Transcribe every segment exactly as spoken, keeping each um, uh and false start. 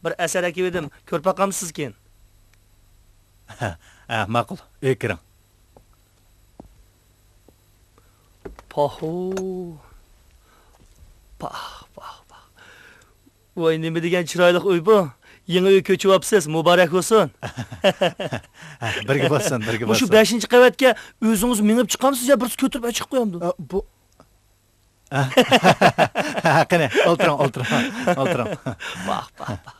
بىر ئەسەر ئەكىۋىدىم، كۆرۈپ باقامسىز كېيىن. ھە، ھە، ماقۇل، ئۆيگە كىرىڭ. پاھۇ. پاھ، پاھ، پاھ. ۋاي، نېمە دېگەن چىرايلىق ئۆي بۇ. يېڭى ئۆي كۆچۈۋاپسىز، مۇبارەك بولسۇن. ھە، بىرگە بولسۇن، بىرگە بولسۇن. مۇشۇ بەشىنچى قەۋەتكە ئۆزىڭىز مېڭىپ چىقامسىز يا بىرسى كۆتۈرۈپ ئەچىقىپ قويامدۇ؟ ئە، بۇ، ھە، قېنى، ئولتۇرۇڭ، ئولتۇرۇڭ، ئولتۇرۇڭ. باھ، باھ، باھ.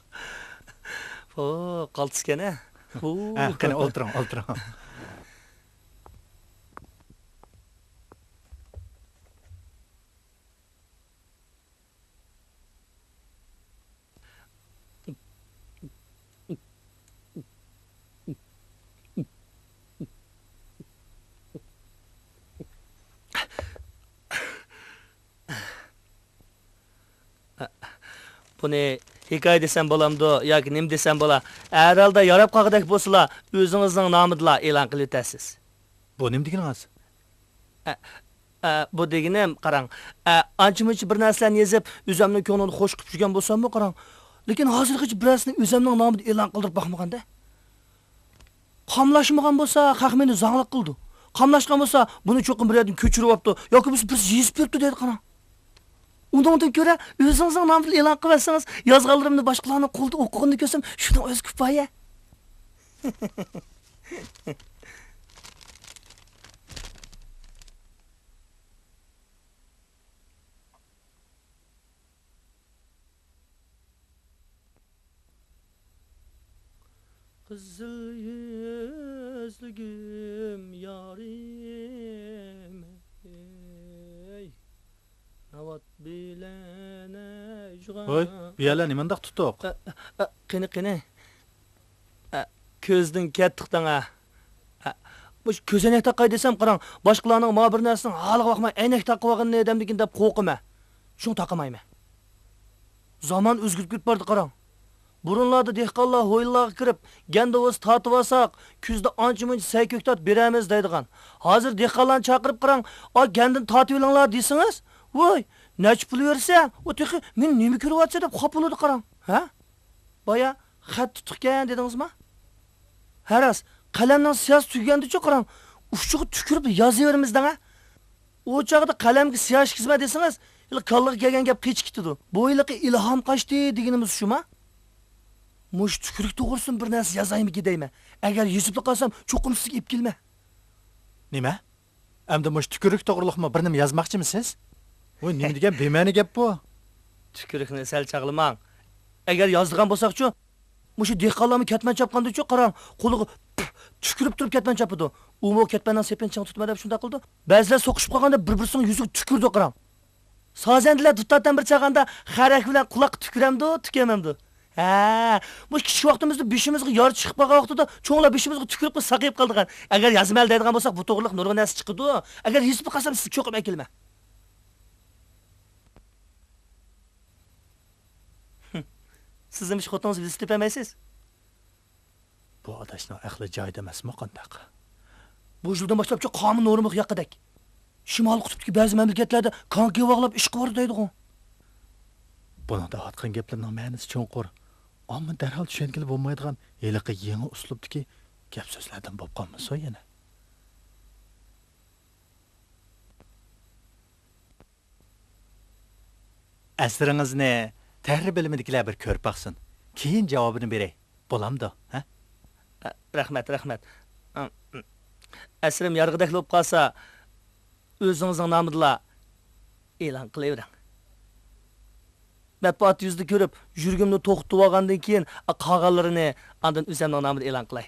ھو، قالتىسكەن، ھە؟ ھو. ھە، قېنى، ئولتۇرۇڭ، ئولتۇرۇڭ. بۇنى ھېكايە دېسەم بولامدۇ ياكى نېمە دېسەم بولا؟ ھەر ھالدا ياراپ قالغۇدەك بولسىلا، ئۆزىڭىزنىڭ نامىدىلا ئېلان قىلىۋېتەرسىز. بۇ نېمە دېگىنىڭىز؟ ئە، ئە، بۇ دېگىنىم، قاراڭ، ئە، ئانچە-مۇنچە بىر نەرسىلەرنى يېزىپ، ئۆزۈمنىڭ كۆڭلىنى خۇش قىلىپ يۈرگەن بولساممۇ، قاراڭ، لېكىن ھازىرغىچە بىرەرسىنى ئۆزۈمنىڭ نامىدا ئېلان قىلدۇرۇپ باقمىغان-دە. قاملاشمىغان بولسا، خەق مېنى زاڭلىق قىلىدۇ. قاملاشقان بولسا، بۇنى چوقۇم بىر يەردىن كۆچۈرۈۋاپتۇ ياكى بولمىسا بىرسى يېزىپ بېرىپتۇ دەيدۇ، قاراڭ. ئۇنىڭدىن كۆرە، ئۆزىڭىزنىڭ نامىدىلا ئېلان قىلىۋەتسىڭىز، يازغانلىرىمنى باشقىلارنىڭ قولىدا ئوقۇغىنىنى كۆرسەم، شۇنىڭ ئۆزى كۇپايە. قىزىل يۈزلۈگۈم يارىم، ھەي، ناۋات بىلەن ئەجغا. ھوي، بۇ يەرلەر نېمانداق تۇتۇق؟ ئە، ئە، قېنى، قېنى. ئە، كۆزدىن كەتتۇق دەڭ، ئە. ئە، مۇشۇ كۆزەينەك تاقاي دېسەم، قاراڭ، باشقىلارنىڭ مانا بىر نەرسىنىڭ ھالىغا باقماي ئەينەك تاقىۋالغىنىنى دەمدىكىن دەپ قورقىمەن. شۇڭا تاقىمايمەن. زامان ئۆزگىرىپ كېتىپ باردى، قاراڭ. بۇرۇنلاردا دېھقانلار ھويلىلارغا كىرىپ، گەندە بولسا تارتىۋالساق، كۈزدە ئانچە-مۇنچە سەي-كۆكتات بېرەرمىز دەيدىغان. ھازىر دېھقانلارنى چاقىرىپ قاراڭ، ئا، گەندىنى تارتىۋېلىڭلار دېسىڭىز، ۋوي، نەچچە پۇل بېرىسەن؟ ئۇ تېخى مېنى نېمە كۆرۈۋاتىسەن دەپ خاپا بولىدۇ، قاراڭ. ھە؟ بايا خەت تۇتۇقكەن دېدىڭىزما؟ ھە راست، قەلەمنىڭ سىياسى تۈگىگەندىچۇ قاراڭ، ئۇچىغا تۈكۈرۈپ يازىۋېرىمىز دەڭە. ئۇ چاغدا قەلەمگە سىيا ئىشكىزمە دېسىڭىز، ھېلى كاللىغا كەلگەن گەپ قېچىپ كېتىدۇ. بۇ ھېلىقى ئىلھام قاچتى دېگىنىمىز شۇما؟ مۇشۇ تۈكۈرۈك توغرىسىدىن بىر نەرسە يازايمىكىن دەيمەن. ئەگەر يېزىپلا قالسام، چوقۇم سىزگە ئېلىپ كېلىمەن. نېمە؟ ئەمدى مۇشۇ تۈكۈرۈك توغرىلىقمۇ بىر نېمە يازماقچىمىسىز؟ ۋوي، نېمە دېگەن بىمەنە گەپ بۇ؟ تۈكۈرۈكنى سەل چاغلىماڭ. ئەگەر يازىدىغان بولساقچۇ، مۇشۇ دېھقانلارمۇ كەتمەن چاپقاندىچۇ، قاراڭ، قولىغا تۈكۈرۈپ تۇرۇپ كەتمەن چاپىدۇ. ئۇمۇ كەتمەننىڭ سېپىنى چىڭ تۇتىمەن دەپ شۇنداق قىلىدۇ. بەزىلەر سوقۇشۇپ قالغاندا بىر-بىرسىنىڭ يۈزىگە تۈكۈرىدۇ، قاراڭ. سازەندىلەر دۇتار تەمبۇر چالغاندا خەرەك بىلەن قۇلاققا تۈكۈرەمدۇ، تۈكۈرمەمدۇ؟ ھە، مۇشۇ كىچىك ۋاقتىمىزدا بېشىمىزغا يارا چىقىپ قالغان ۋاقتىدا چوڭلار بېشىمىزغا تۈكۈرۈپلا ساقىيىپ قالىدىغان. ئەگەر يازىمەن دەيدىغان بولساق، بۇ توغرىلىق نۇرغۇن نەرسە چىقىدۇ. ئەگەر يېزىپلا قالسام، سىزگە چوقۇم ئەكېلىمەن. سىزمۇ شۇ خوتۇنىڭىز ۋىزىت تېپەلمەيسىز؟ بۇ ئاداشنىڭ ئەقلى جايىدا ئەمەسمۇ قانداق؟ بۇ يىلدىن باشلاپچۇ قانۇن نورمىغا ياققىدەك. شىمالىي قۇتۇپتىكى بەزى مەملىكەتلەردە كانكى باغلاپ ئىشقا بارىدۇ دەيدىغۇ. بۇنىڭ دەۋاتقان گەپلىرىنىڭ مەنىسى چوڭقۇر. ئامما دەرھال چۈشەنگىلى بولمايدىغان ھېلىقى يېڭى ئۇسلۇبتىكى گەپ سۆزلەردىن بولۇپ قالمىسۇن يەنە. ئەسىرىڭىزنى تەھرىر بۆلۈمىدىكىلەر بىر كۆرۈپ باقسۇن. كېيىن جاۋابىنى بېرەي. بولامدۇ، ھە؟ ئە، رەھمەت، رەھمەت. ئەسىرىم يارىغۇدەكلا بولۇپ قالسا، ئۆزىڭىزنىڭ نامىدىلا ئېلان قىلىۋېرىڭ. مەتبۇئات يۈزىدە كۆرۈپ، يۈرىكىمنى توختىتىۋالغاندىن كېيىن، قالغانلىرىنى ئاندىن ئۆزۈمنىڭ نامىدا ئېلان قىلاي.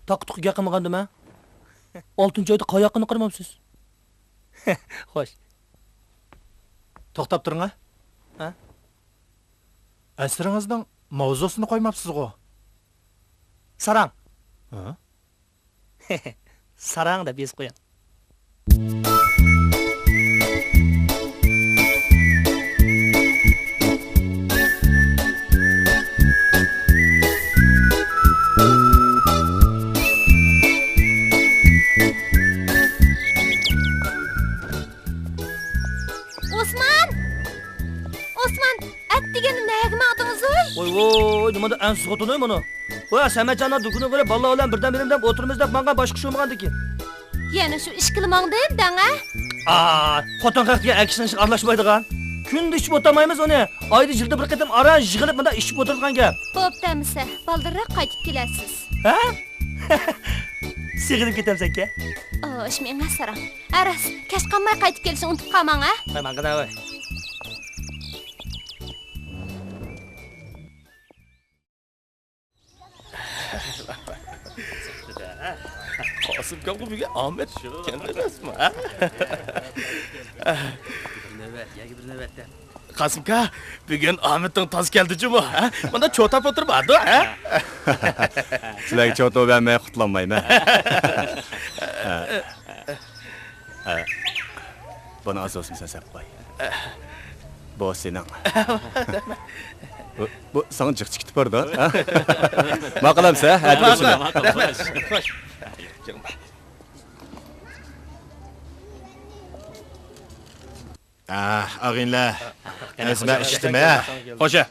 تاقا-تۇقا گەپ قىلمىغاندىم، ھە؟ ئالتىنچى ئايدا قاياققىنى قارىمامسىز؟ خوش. توختاپ تۇرۇڭ، ھە؟ ھە؟ ئەسىرىڭىزنىڭ ماۋزۇسىنى قويماپسىزغۇ؟ ساراڭ. ھە؟ ساراڭ دەپ يېزىپ قويۇڭ. ئوسمان! ئوسمان! دېگەندە نەگە ماڭدىڭىز ۋوي؟ ۋوي، ۋوي، نېمانداق ئەنسىز خوتۇن ئاي مانا. ۋە سەمەتجاننىڭ دۇكىنىغا بېرىپ، بالىلار بىلەن بىردەم بېرىمدەپ ئولتۇرىمىز دەپ ماڭغان، باشقا ئىش بولمىغاندىكىن. يەنە شۇ ئىشقىلا ماڭدىم دەڭە. ئا، خوتۇن خەق دېگەن ئەر كىشىنىڭ ئىشىغا ئارىلاشمايدىغان. كۈندە ئىچىپ ئولتۇرمايمىز ئۇنى. ئايدا يىلدا بىر قېتىم ئاران يىغىلىپ مۇنداق ئىچىپ ئولتۇرىدىغان گەپ. بوپتۇ ئەمىسە، بالدۇرراق قايتىپ كېلەرسىز. ھە؟ سېغىنىپ كېتەمسەنكەن؟ ئوش، مېڭە ساراڭ. ھە راست، كەچ قالماي قايتىپ كېلىشنى ئۇنتۇپ قالماڭ ھە. ھەي ماڭغىنا ھەي. قاسىم ئاكامغا بۈگۈن ئامەت كەلدى ئەمەسمۇ ھە؟ بىر نۆۋەت ياكى بىر نۆۋەتتە. قاسىم ئاكا، بۈگۈن ئامىتىڭ تاز كەلدى جۇمۇ، ھە؟ مۇندا چوتاپ ئولتۇرمامدۇ، ھە؟ سىلەرگە چوتا بەرمەي قۇتۇلالمايمەن. ھە. ھە. بۇنى ئاز بولسىمۇ سەن سەپ قوي. بۇ سېنىڭ. بۇ، بۇ ساڭا جىق چىقىپ بارىدۇ، ھە؟ ماقۇل ئەمسە، ھە؟ ماقۇل، ماقۇل. رەھمەت. خوش. ئاھ، ئاغىنىلەر. ئەزمە ئىشتىمە. خوشە.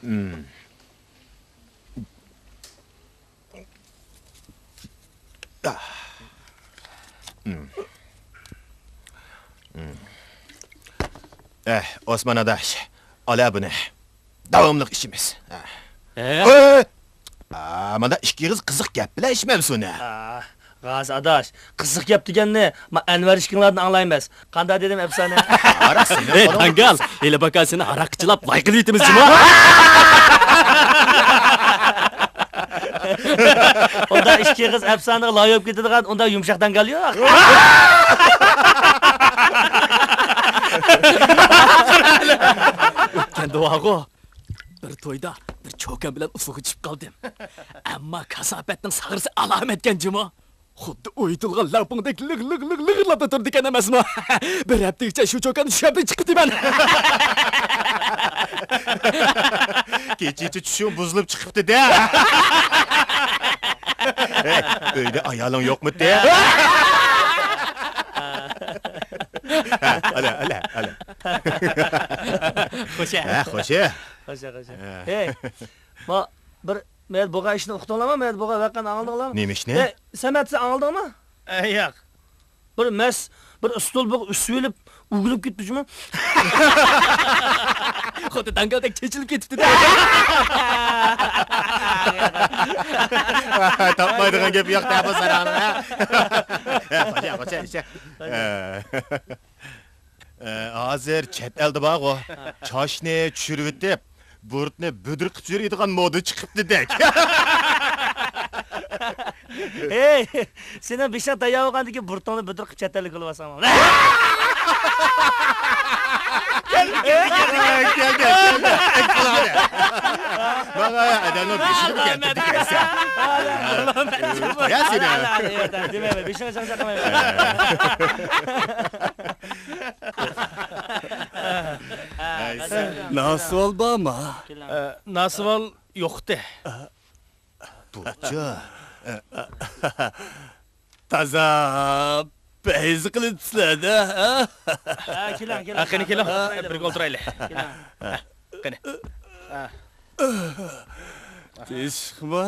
ئەھ، ئوسمان ئاداش، ئالا بۇنى. داۋاملىق ئىچىمىز. ئە؟ ئە؟ ئا، مانا ئىككى ئېغىز قىزىق گەپ بىلەن ئىچمەمسۇ نە؟ ئا، غازى ئاداش، قىزىق گەپ دېگەننى ما ئەنۋەر ئىككىڭلاردىن ئاڭلايمىز. قانداق دېدىم ئەپسانە؟ ئاي داڭگال، ھېلى باكا سېنى ھاراققا چىلاپ لاي قىلىۋېتىمىز جۇمۇ. ئۇنداق ئىككى ئېغىز ئەپسانىغا لاي بولۇپ كېتىدىغان ئۇنداق يۇمشاق داڭگال يوق. ئۆتكەندە بارغۇ، بىر تويدا بىر چوكان بىلەن ئۇسسۇلغا چۈشۈپ قالدىم. ئەمما كاساپەتنىڭ ساغرىسى ئالامەتكەن جۇمۇ. خۇددى ئويۇتۇلغان لەڭپۇڭدەك لىغ، لىغ، لىغ، لىغىرلاپ تۇرىدىكەن ئەمەسمۇ؟ بىر ھەپتىگىچە شۇ چوكاندا چۈشەمدەك چىقىپتىمەن. كېچىچە چۈشۈڭ بۇزۇلۇپ چىقىپتۇ-دە. ھەي، ئۆيدە ئايالىڭ يوقمىتى؟ ھە، ئالە، ئالە، ئالە. خوشە. ھە، خوشە. خوشە، خوشە. ھە. ھەي، ما بىر مەيەر بولغان ئىشنى ئۇقتۇڭلارمۇ؟ مەيەر بولغان ۋەقەنى ئاڭلىدىڭلارمۇ؟ نېمە ئىشنى؟ ھەي، سەمەت، سەن ئاڭلىدىڭمۇ؟ ئە، ياق. بىر مەس، بىر ئۇستۇل بىر ئۈسۈۋېلىپ ئۆگۈلۈپ كېتىپتۇ جۇمۇ. خۇددى داڭگالدەك چېچىلىپ كېتىپتۇ-دە. تاپمايدىغان گەپ يوق-دە بۇ ساراڭنىڭ، ھە؟ ھە، خوشە، خوشە، خوشە. ئە، ھازىر چەت ئەلدە بارغۇ، چاچنى چۈشۈرۈۋېتىپ، بۇرۇتنى بۈدۈر قىلىپ يۈرىدىغان مودا چىقىپتۇ-دەك. ھەي، سېنىڭ بېشىڭ تەييار بولغاندىن كېيىن بۇرۇتۇڭنى بۈدۈر قىلىپ چەت ئەلگە يوللىۋالساڭ. كەلدى، كەلدى، كەلدى، كەلدى. ماڭا ئادەمنىڭ بېشىنى كەلتۈردى ئىكەنسەن. قويا سېنى. دېمەيمەن، بېشىڭ چاڭشاق قىلمايمەن. ناسىۋال بارمۇ؟ ئە، ناسىۋال يوقتى. بۇچۇ. تازا پەيزى قىلىپسىلەر-دە، ھە؟ ھە، كېلىڭ، كېلىڭ. ھە، قېنى، كېلىڭ. بىرگە ئولتۇرايلى. كېلىڭ. ھە، قېنى. ھە. تىنچلىقمۇ؟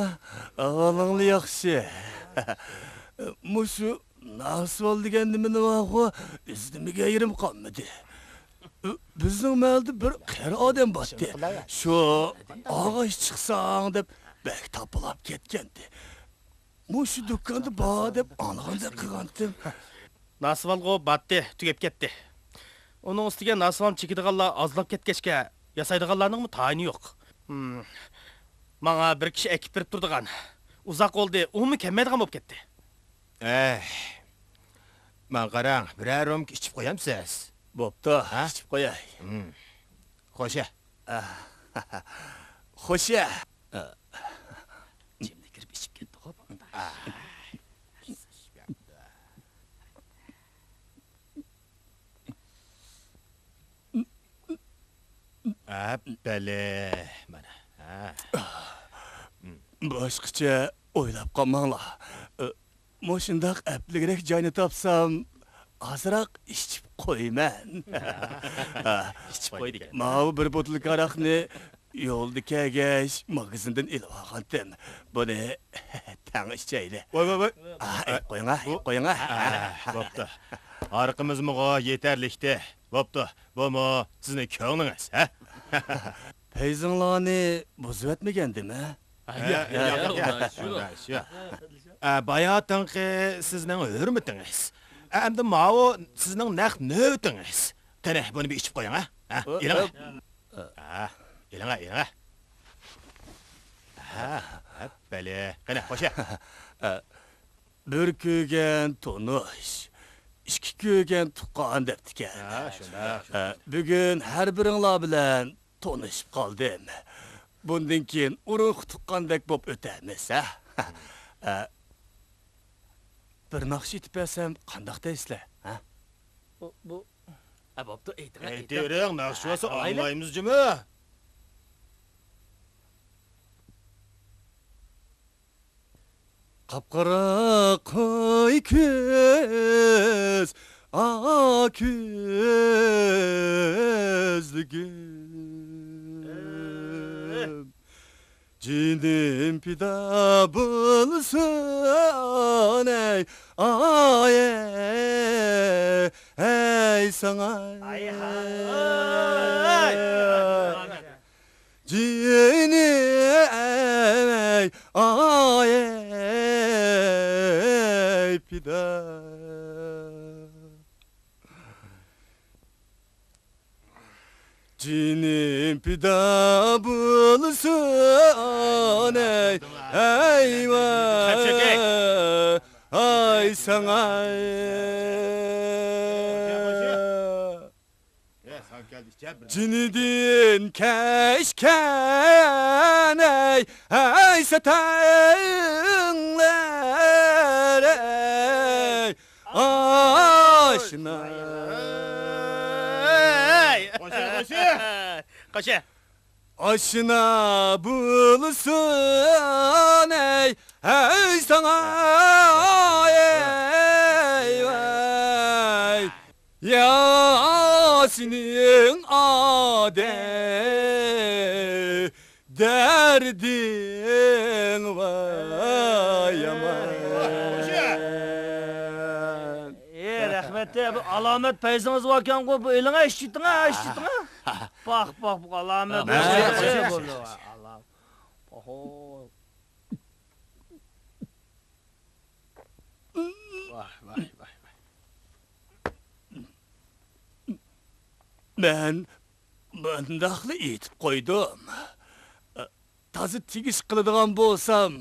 ئەھۋالىڭلار ياخشى. مۇشۇ ناسىۋال دېگەن نېمىنى بارغۇ، ئىزدىمىگەن يېرىم قالمىدى. بىزنىڭ مەھەللىدە بىر قېرى ئادەم بارتتى. شۇ ئاغاچ چىقساڭ دەپ بەك تاپىلاپ كەتكەنتى. مۇشۇ دۇكاندا بار دەپ ئاڭلىغاندەك قىلغانتىم. ناسىۋالغۇ باتتى، تۈگەپ كەتتى. ئۇنىڭ ئۈستىگە ناسىۋالنى چېكىدىغانلار ئازلاپ كەتكەچكە، ياسايدىغانلارنىڭمۇ تايىنى يوق. ھىم. ماڭا بىر كىشى ئەكىپ بېرىپ تۇرىدىغان. ئۇزاق بولدى، ئۇمۇ كەلمەيدىغان بولۇپ كەتتى. ئەي، ماڭا قاراڭ، بىرەر رومكا ئىچىپ قويامسىز؟ بوپتۇ، ھە؟ ئىچىپ قوياي. ھىم. خوشە. خوشە. ئىچىمدە كىرىپ ئىچىپ كەتتىغۇ بۇ. ئەپپەلى، مانا. ھە. باشقىچە ئويلاپ قالماڭلار. مۇشۇنداق ئەپلىكرەك جاينى تاپسام، ئازراق ئىچىپ قويىمەن. ئىچىپ قوي دېگەن. ماۋۇ بىر بوتۇلكا ھاراقنى يولدا كەلگەچ ماگىزىندىن ئېلىۋالغانتىم. بۇنى تەڭ ئىچەيلى. ۋاي، ۋاي، ۋاي. ئا، ئە، قويۇڭا، بۇ قويۇڭا. ئا، بوپتۇ. ھارىقىمىزمۇغۇ يېتەرلىكتى. بوپتۇ، بۇمۇ سىزنىڭ كۆڭلىڭىز، ھە؟ پەيزىڭلارنى بۇزۇۋەتمىگەندىم، ھە؟ ھە، ياق، ياق، ياق، ياق، ياق. شۇنداق ئىش يوق. ئە، باياتىنقى سىزنىڭ ھۆرمىتىڭىز. ئە، ئەمدى ماۋۇ سىزنىڭ نەق نۆۋىتىڭىز. قېنى، بۇنى بىر ئىچىپ قويۇڭ، ھە؟ ھە، ئېلىڭ. ھە، ئېلىڭ، ئېلىڭ. ھە، ھە، بەلى. قېنى، خوشە. بىر كۆرگەن تونۇش، ئىككى كۆرگەن تۇغقان دەپتىكەن. ھە، شۇنداق. بۈگۈن ھەر بىرىڭلار بىلەن تونۇشۇپ قالدىم. بۇندىن كېيىن ئۇرۇق تۇغقاندەك بولۇپ ئۆتەرمىز، ھە؟ بىر ناخشا ئېيتىپ بەرسەم قانداق دەيسىلەر، ھە؟ بۇ، بۇ. ھە، بوپتۇ، ئېيتىڭ، ئېيتىڭ. ئېيتىۋېرىڭ، ناخشا بولسا ئاڭلايمىز جۇمۇ. قاپقارا قوي كۆز، ئاق كۆزلۈكۈم. جېنىم پىدا بولسۇن، ئەي، ئاي، ئەي، ئەي، ساڭا. ئاي، ھاي. جېنىم، ئەي، ئاي، ئەي، پىدا. جېنىم پىدا بولسۇن، ئەي، ئەي، ۋاي، ئاي، ساڭا. جېنىدىن كەچكەن، ئەي، ئەي، سەتەڭلەر، ئەي، ئاشنا. قوشۇ، قوشۇ. قوشۇ. ئاشنا بولسۇن، ئەي، ئەي، ساڭا، ئەي، ۋاي. يا سېنىڭ ئادەم دەردىڭ ۋاي يامان. ئى، رەھمەت، بۇ ئالامەت پەيزىڭىز باركەنغۇ، بۇ ئېلىڭە، ئىچىتىڭە، ئىچىتىڭە. پاخ، پاخ، بۇ ئالامەت. مەن بولدى، ئالام. ئوھو. ۋاي، ۋاي، ۋاي، ۋاي. مەن مۇنداقلا ئېيتىپ قويدۇم. تازا تېگىش قىلىدىغان بولسام،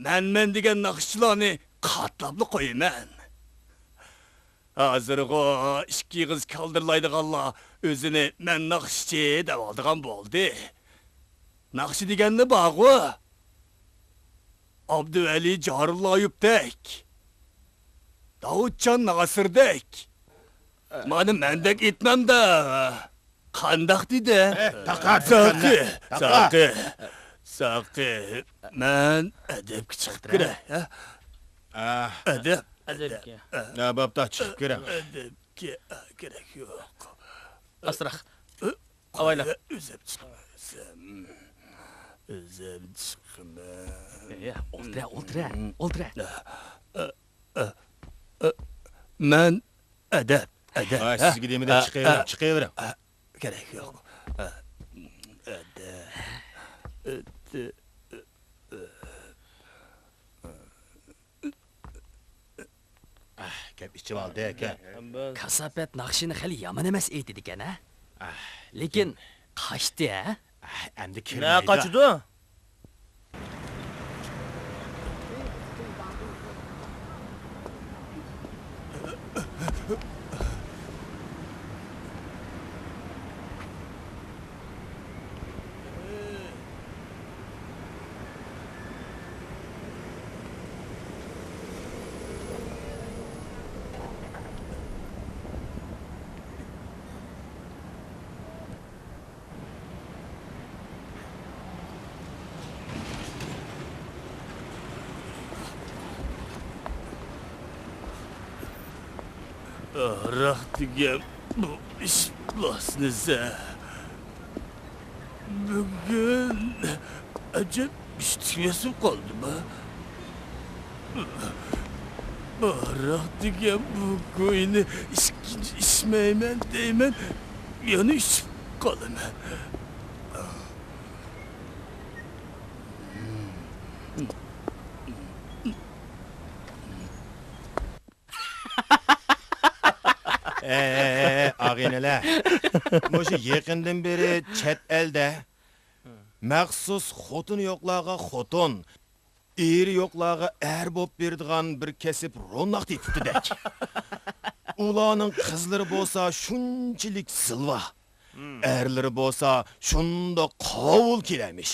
مەنمەن دېگەن ناخشىچىلارنى قاتلاپلا قويىمەن. ھازىرغۇ ئىككى ئېغىز كالدىرلايدىغانلار ئۆزىنى مەن ناخشىچى دەۋالىدىغان بولدى. ناخشا دېگەنلا بارغۇ. ئابدۇۋەلى جارۇللايېۋدەك، داۋۇتجان ناسىردەك، مانا مەندەك ئېيتمامدا قانداق دېدى؟ ئە، تاقا، ساقى، تاقا. ساقى، ساقى، مەن ئەدەپكە چىقىپ كىرەي، ھە؟ ئە. ئەدەپ. ئەدەپكە. ئە، بوپتۇ، چىقىپ كىرەڭ. ئەدەپكە، ئە، كېرەك يوق. ئاستىراق. ئە، ئاۋايلا. ئۆزۈم چىقىمەن. ئۆزۈم چىقىمەن. ئە، ئولتۇرە، ئولتۇرە، ئولتۇرە. ئە، ئە، ئە، ئە، مەن ئەدەپ، ئەدەپ، ھە؟ سىزگە دېمىدىم، ئە، چىقىۋېرىڭ، ئە، چىقىۋېرىڭ. ئە، كېرەك يوق. ئە، ئەدەپ، ئەدەپ. ئاھ، گەپ ئېچىۋالدى ئەكە. كاساپەت ناخشىنى خېلى يامان ئەمەس ئېيتىدىكەن ھە؟ ئاھ، لېكىن قاچتى ھە؟ ئاھ، ئەمدى كىرمەيدۇ. نە قاچىدۇ؟ ھاراق دېگەن بۇ ئىپلاسنى زە. بۈگۈن ئەجەب ئىشتىن ياسىپ قالدىم ھە. ھاراق دېگەن بۇ گۇينى ئىككىنچى ئىچمەيمەن دەيمەن، يەنە ئىچىپ قالىمەن. ئەي، ئەي، ئەي، ئاغىنىلەر، مۇشۇ يېقىندىن بېرى چەت ئەلدە مەخسۇس خوتۇنى يوقلارغا خوتۇن، ئېرى يوقلارغا ئەر بولۇپ بېرىدىغان بىر كەسىپ روناق تېپىپتىدەك. ئۇلارنىڭ قىزلىرى بولسا شۇنچىلىك زىلۋا، ئەرلىرى بولسا شۇنداق قاۋۇل كېلەمىش.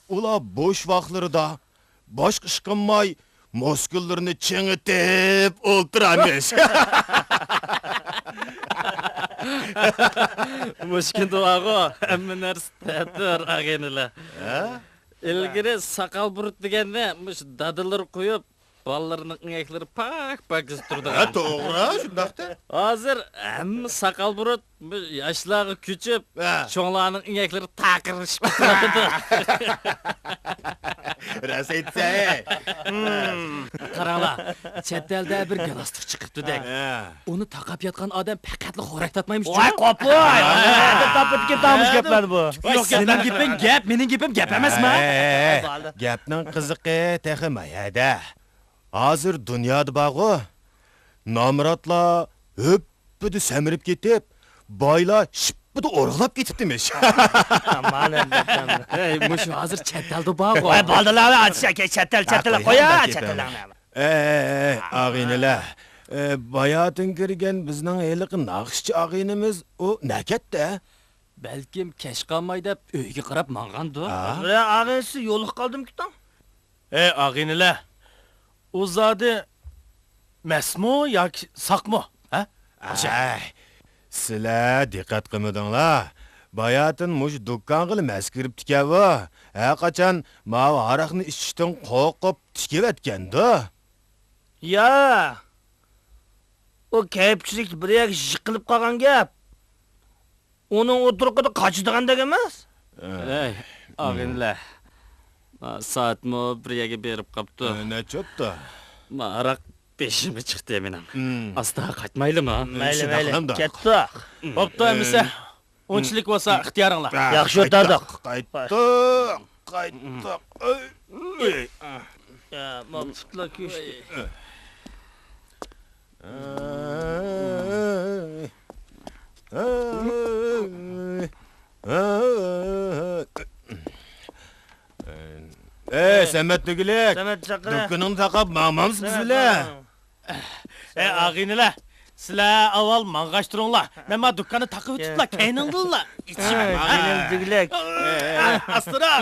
ئۇلار بوش ۋاقىتلىرىدا باشقا ئىش قىلماي، مۇسكۇللىرىنى چىڭىتىپ ئولتۇرامىش. مۇشۇ كۈندە بارغۇ، ھەممە نەرسە تەتۈر، ئاغىنىلەر. ھە؟ ئىلگىرى ساقال بۇرۇت دېگەننى مۇشۇ دادىلىرى قويۇپ، بالىلىرىنىڭ ئىڭەكلىرى پاك-پاكىز تۇرىدىغان. ھە، توغرا، شۇنداقتى. ھازىر ھەممە ساقال بۇرۇت ياشلارغا كۆچۈپ، ھە. چوڭلارنىڭ ئىڭەكلىرى تاقىرىشىپ تۇرىدۇ. راست ئېيتسەن. ھىم، قاراڭلار، چەت ئەلدە بىر گالاستۇك چىقىپتۇدەك. ھە. ئۇنى تاقاپ ياتقان ئادەم پەقەتلا خوراك تارتمايمىش. ۋاي، قوپۇي! نەدىن تاپىدىكەن تامۇش گەپلەرنى بۇ؟ يوق، سېنىڭ گېپىڭ گەپ، مېنىڭ گېپىم گەپ ئەمەسما؟ ھەي، ھەي، ھەي. گەپنىڭ قىزىقى تېخى ما يەردە. ھازىر دۇنيادا بارغۇ، نامراتلار ھۆپپىدە سەمرىپ كېتىپ، بايلار شىپپىدە ئورغىلاپ كېتىپتىمىش. ئامان ئەمدى. ھەي، مۇشۇ ھازىر چەت ئەلدە بارغۇ. ۋاي، بالىلار، چەت ئەل، چەت ئەل، ھە، قويۇڭ، قويۇڭ، چەت ئەلنى. ئەي، ئەي، ئەي، ئاغىنىلەر. ئە، باياتىن كىرگەن بىزنىڭ ھېلىقى ناخشىچى ئاغىنىمىز ئۇ نەكەتتە؟ بەلكىم كەچ قالماي دەپ ئۆيىگە قاراپ ماڭغاندۇ؟ ھە؟ بىرەر ئاغىنىسى يولۇقۇپ قالدىمىكىن؟ ئەي، ئاغىنىلەر، ئۇ زادى مەستمۇ ياكى ساقمۇ؟ ھە؟ ئەي، سىلەر دىققەت قىلمىدىڭلار. باياتىن مۇشۇ دۇكانغىلا مەست كىرىپتىكەن ئۇ. ھەرقاچان ماۋۇ ھاراقنى ئىچىشتىن قورقۇپ تىكىۋەتكەندۇ. يا، ئۇ كەيپچىلىكتە بىر يەرگە يىقىلىپ قالغان گەپ. ئۇنىڭ ئوتتۇرىقىدا قاچىدىغاندەك ئەمەس. ئەي، ئاغىنىلەر، سائەتمۇ بىر يەرگە بېرىپ قاپتۇ. ئە، نەچچە بوپتۇ؟ ھاراق بېشىمغا چىقتى مېنىڭ. ئاستا قايتمايلىمۇ؟ مەيلى، مەيلى. كەتتۇق. بوپتۇ ئەمىسە. ئۇنچىلىك بولسا ئىختىيارىڭلار. ياخشى ئۆتەردۇق. قايتتۇق، قايتتۇق. ماقسۇتلا كۆچتى. ئەي، سەمەت دېگۈلۈك، سەمەت چاقىرە. دۇكىنىڭنى تاقاپ ماڭمامسىز بىز بىلەن؟ ئەي، ئاغىنىلەر، سىلەر ئاۋۋال ماڭغاچ تۇرۇڭلار. مەن ما دۇكاننى تاقىۋېتىپلا، كەينىڭدىنلا ئىچىمەن. ئاغىنىم دېگۈلۈك. ئاستىراق.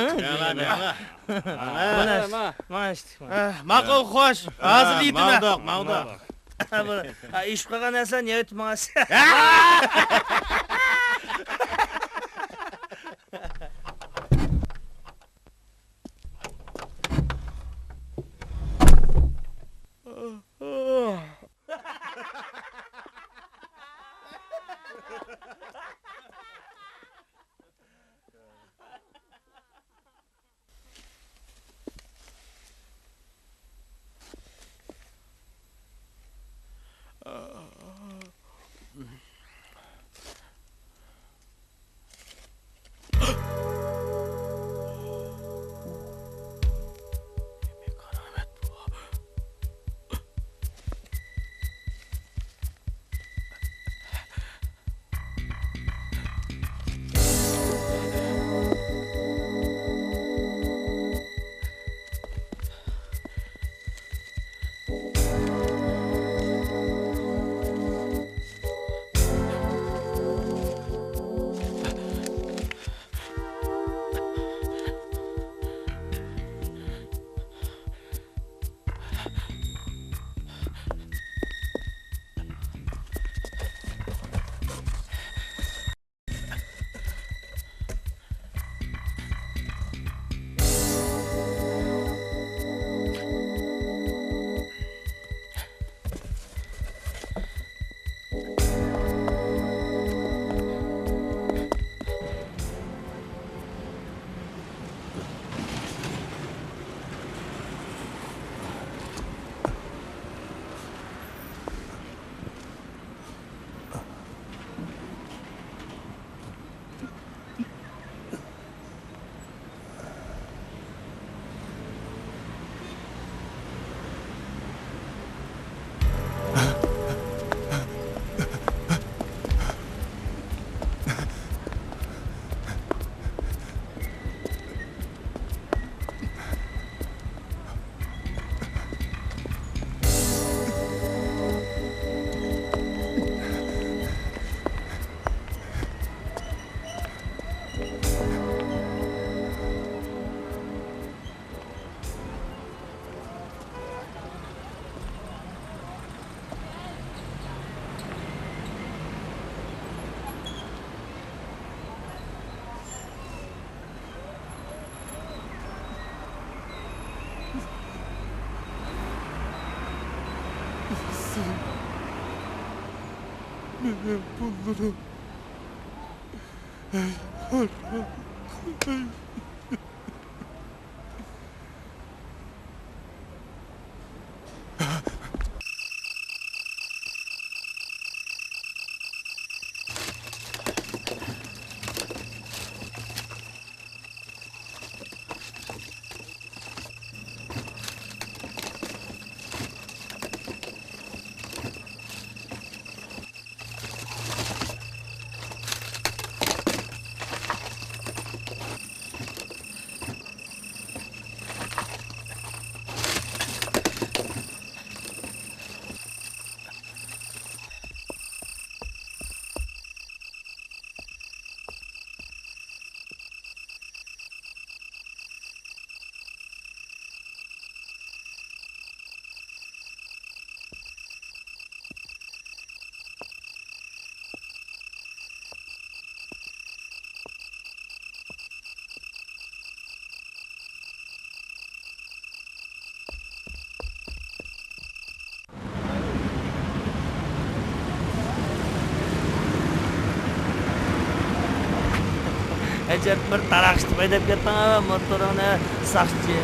ماڭا، ماڭا. ماقۇل، خوش. ھازىر دېيتىمەن. ماڭدۇق، ماڭدۇق. ئىچىپ قالغان نەرسىلەرنى يەۋېتىپ ماڭاسىز. مېنىڭ پۇللىرىم. ھەي، ھاراق. ھەي. ئەجەب بىر تاراقشىتىپ ھەيدەپ كەتتىڭ ھە موتورۇڭنى، ساقچى.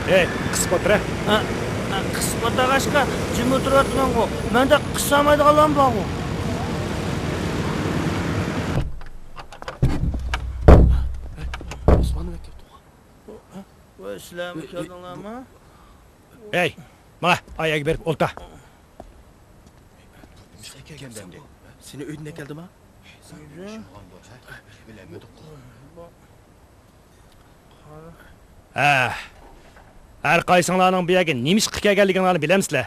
ھەي، قىسىپ ئولتۇر ھە. ھە، ھە، قىسىپ ئولتۇرغاچقا جىم ئولتۇرۇۋاتىمەنغۇ. مەندە قىسالمايدىغانلارمۇ بارغۇ. ئوسمان نېمە كەپتۇ؟ ۋاي، سىلەرمۇ كەلدىڭلارمۇ؟ ھەي، ماڭە، ئايەگە بېرىپ ئولتا. سېنى ئۆيدىن ئەكەلدىما؟ ھە، ھەر قايسىڭلارنىڭ بۇ يەرگە نېمە ئىشقا كەلگەنلىكىڭلارنى بىلەمسىلەر؟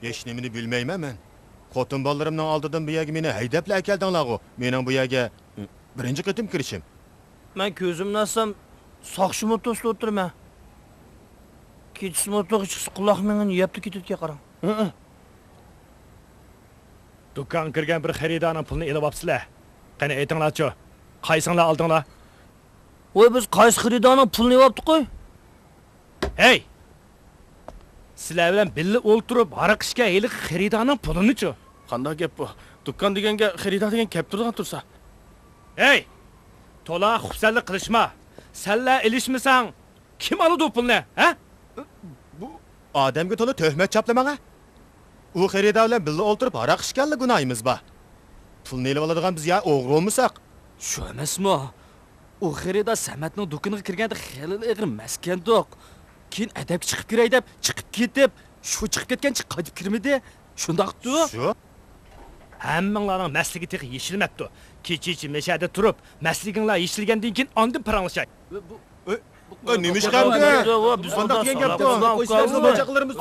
ھېچنېمىنى بىلمەيمەن مەن. خوتۇن بالىلىرىمنىڭ ئالدىدىن بۇ يەرگە مېنى ھەيدەپلا ئەكەلدىڭلارغۇ. مېنىڭ بۇ يەرگە بىرىنچى قېتىم كىرىشىم. مەن كۆزۈمنى ئاچسام، ساقچىمۇ توسۇپ ئولتۇرىمەن. كېچىسىمۇ ئولتۇرغۇچىسى قۇلاق مېڭىنى يەپلا كېتىدىكەن، قاراڭ. ھىئە. دۇكانغا كىرگەن بىر خېرىدارنىڭ پۇلىنى ئېلىۋاپسىلەر. قېنى، ئېيتىڭلارچۇ، قايسىڭلار ئالدىڭلار؟ ۋاي، بىز قايسى خېرىدارنىڭ پۇلىنى ئېلىۋاپتۇقۇي؟ ھەي! سىلەر بىلەن بىللە ئولتۇرۇپ ھاراق ئىچكەن ھېلىقى خېرىدارنىڭ پۇلىنىچۇ؟ قانداق گەپ بۇ؟ دۇكان دېگەنگە خېرىدار دېگەن كەپ تۇرىدىغان تۇرسا. ھەي! تولا خۇپسەنلىك قىلىشما. سەنلا ئېلىشمىساڭ، كىم ئالىدۇ پۇلنى، ھە؟ بۇ ئادەمگە تولا تۆھمەت چاپلىماڭ ھە. ئۇ خېرىدار بىلەن بىللە ئولتۇرۇپ ھاراق ئىچكەنلا گۇناھىمىز بار. پۇلنى ئېلىۋالىدىغان بىز يا ئوغرى بولمىساق. شۇ ئەمەسمۇ؟ ئۇ خېرىدار سەمەتنىڭ دۇكىنىغا كىرگەندە خېلىلا ئېغىر مەستكەندۇق. كېيىن ئەدەپكە چىقىپ كىرەي دەپ چىقىپ كېتىپ، شۇ چىقىپ كەتكەنچە قايتىپ كىرمىدى. شۇنداقتۇ؟ شۇ. ھەممىڭلارنىڭ مەستلىكى تېخى يېشىلمەپتۇ. كېچىچە مەشەدە تۇرۇپ، مەستلىكىڭلار يېشىلگەندىن كېيىن ئاندىن پاراڭلىشاي. ئەي، نېمە ئىش قىلدى؟ قانداق دېگەن گەپتۇ؟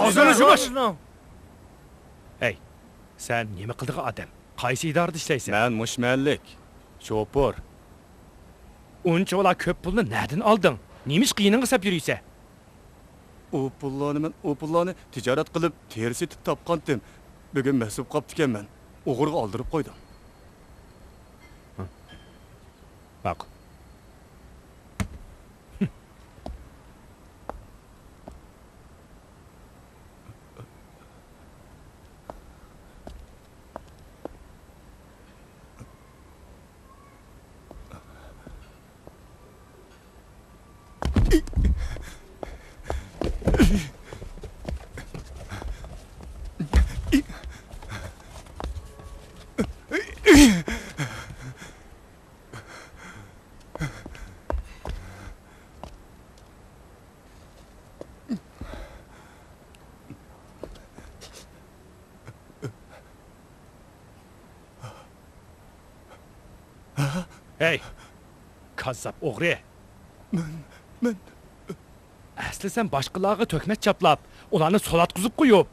ئاغزىنى يۇمۇش! ھەي، سەن نېمە قىلىدىغان ئادەم؟ قايسى ئىدارىدە ئىشلەيسەن؟ مەن مۇشۇ مەھەللىك. شوپۇر. ئۇنچىۋالا كۆپ پۇلنى نەدىن ئالدىڭ؟ نېمە ئىشقا يېنىڭغا سەپ يۈرۈيسەن؟ ئۇ پۇللارنى مەن، ئۇ پۇللارنى تىجارەت قىلىپ، تېرە سېتىپ تاپقانتىم. بۈگۈن مەست بولۇپ قاپتىكەنمەن. ئوغرىغا ئالدۇرۇپ قويدۇم. ماقۇل. ھەي، كاززاپ ئوغرى! مەن، مەن. ئەسلى سەن باشقىلارغا تۆھمەت چاپلاپ، ئۇلارنى سوراققا قويۇپ،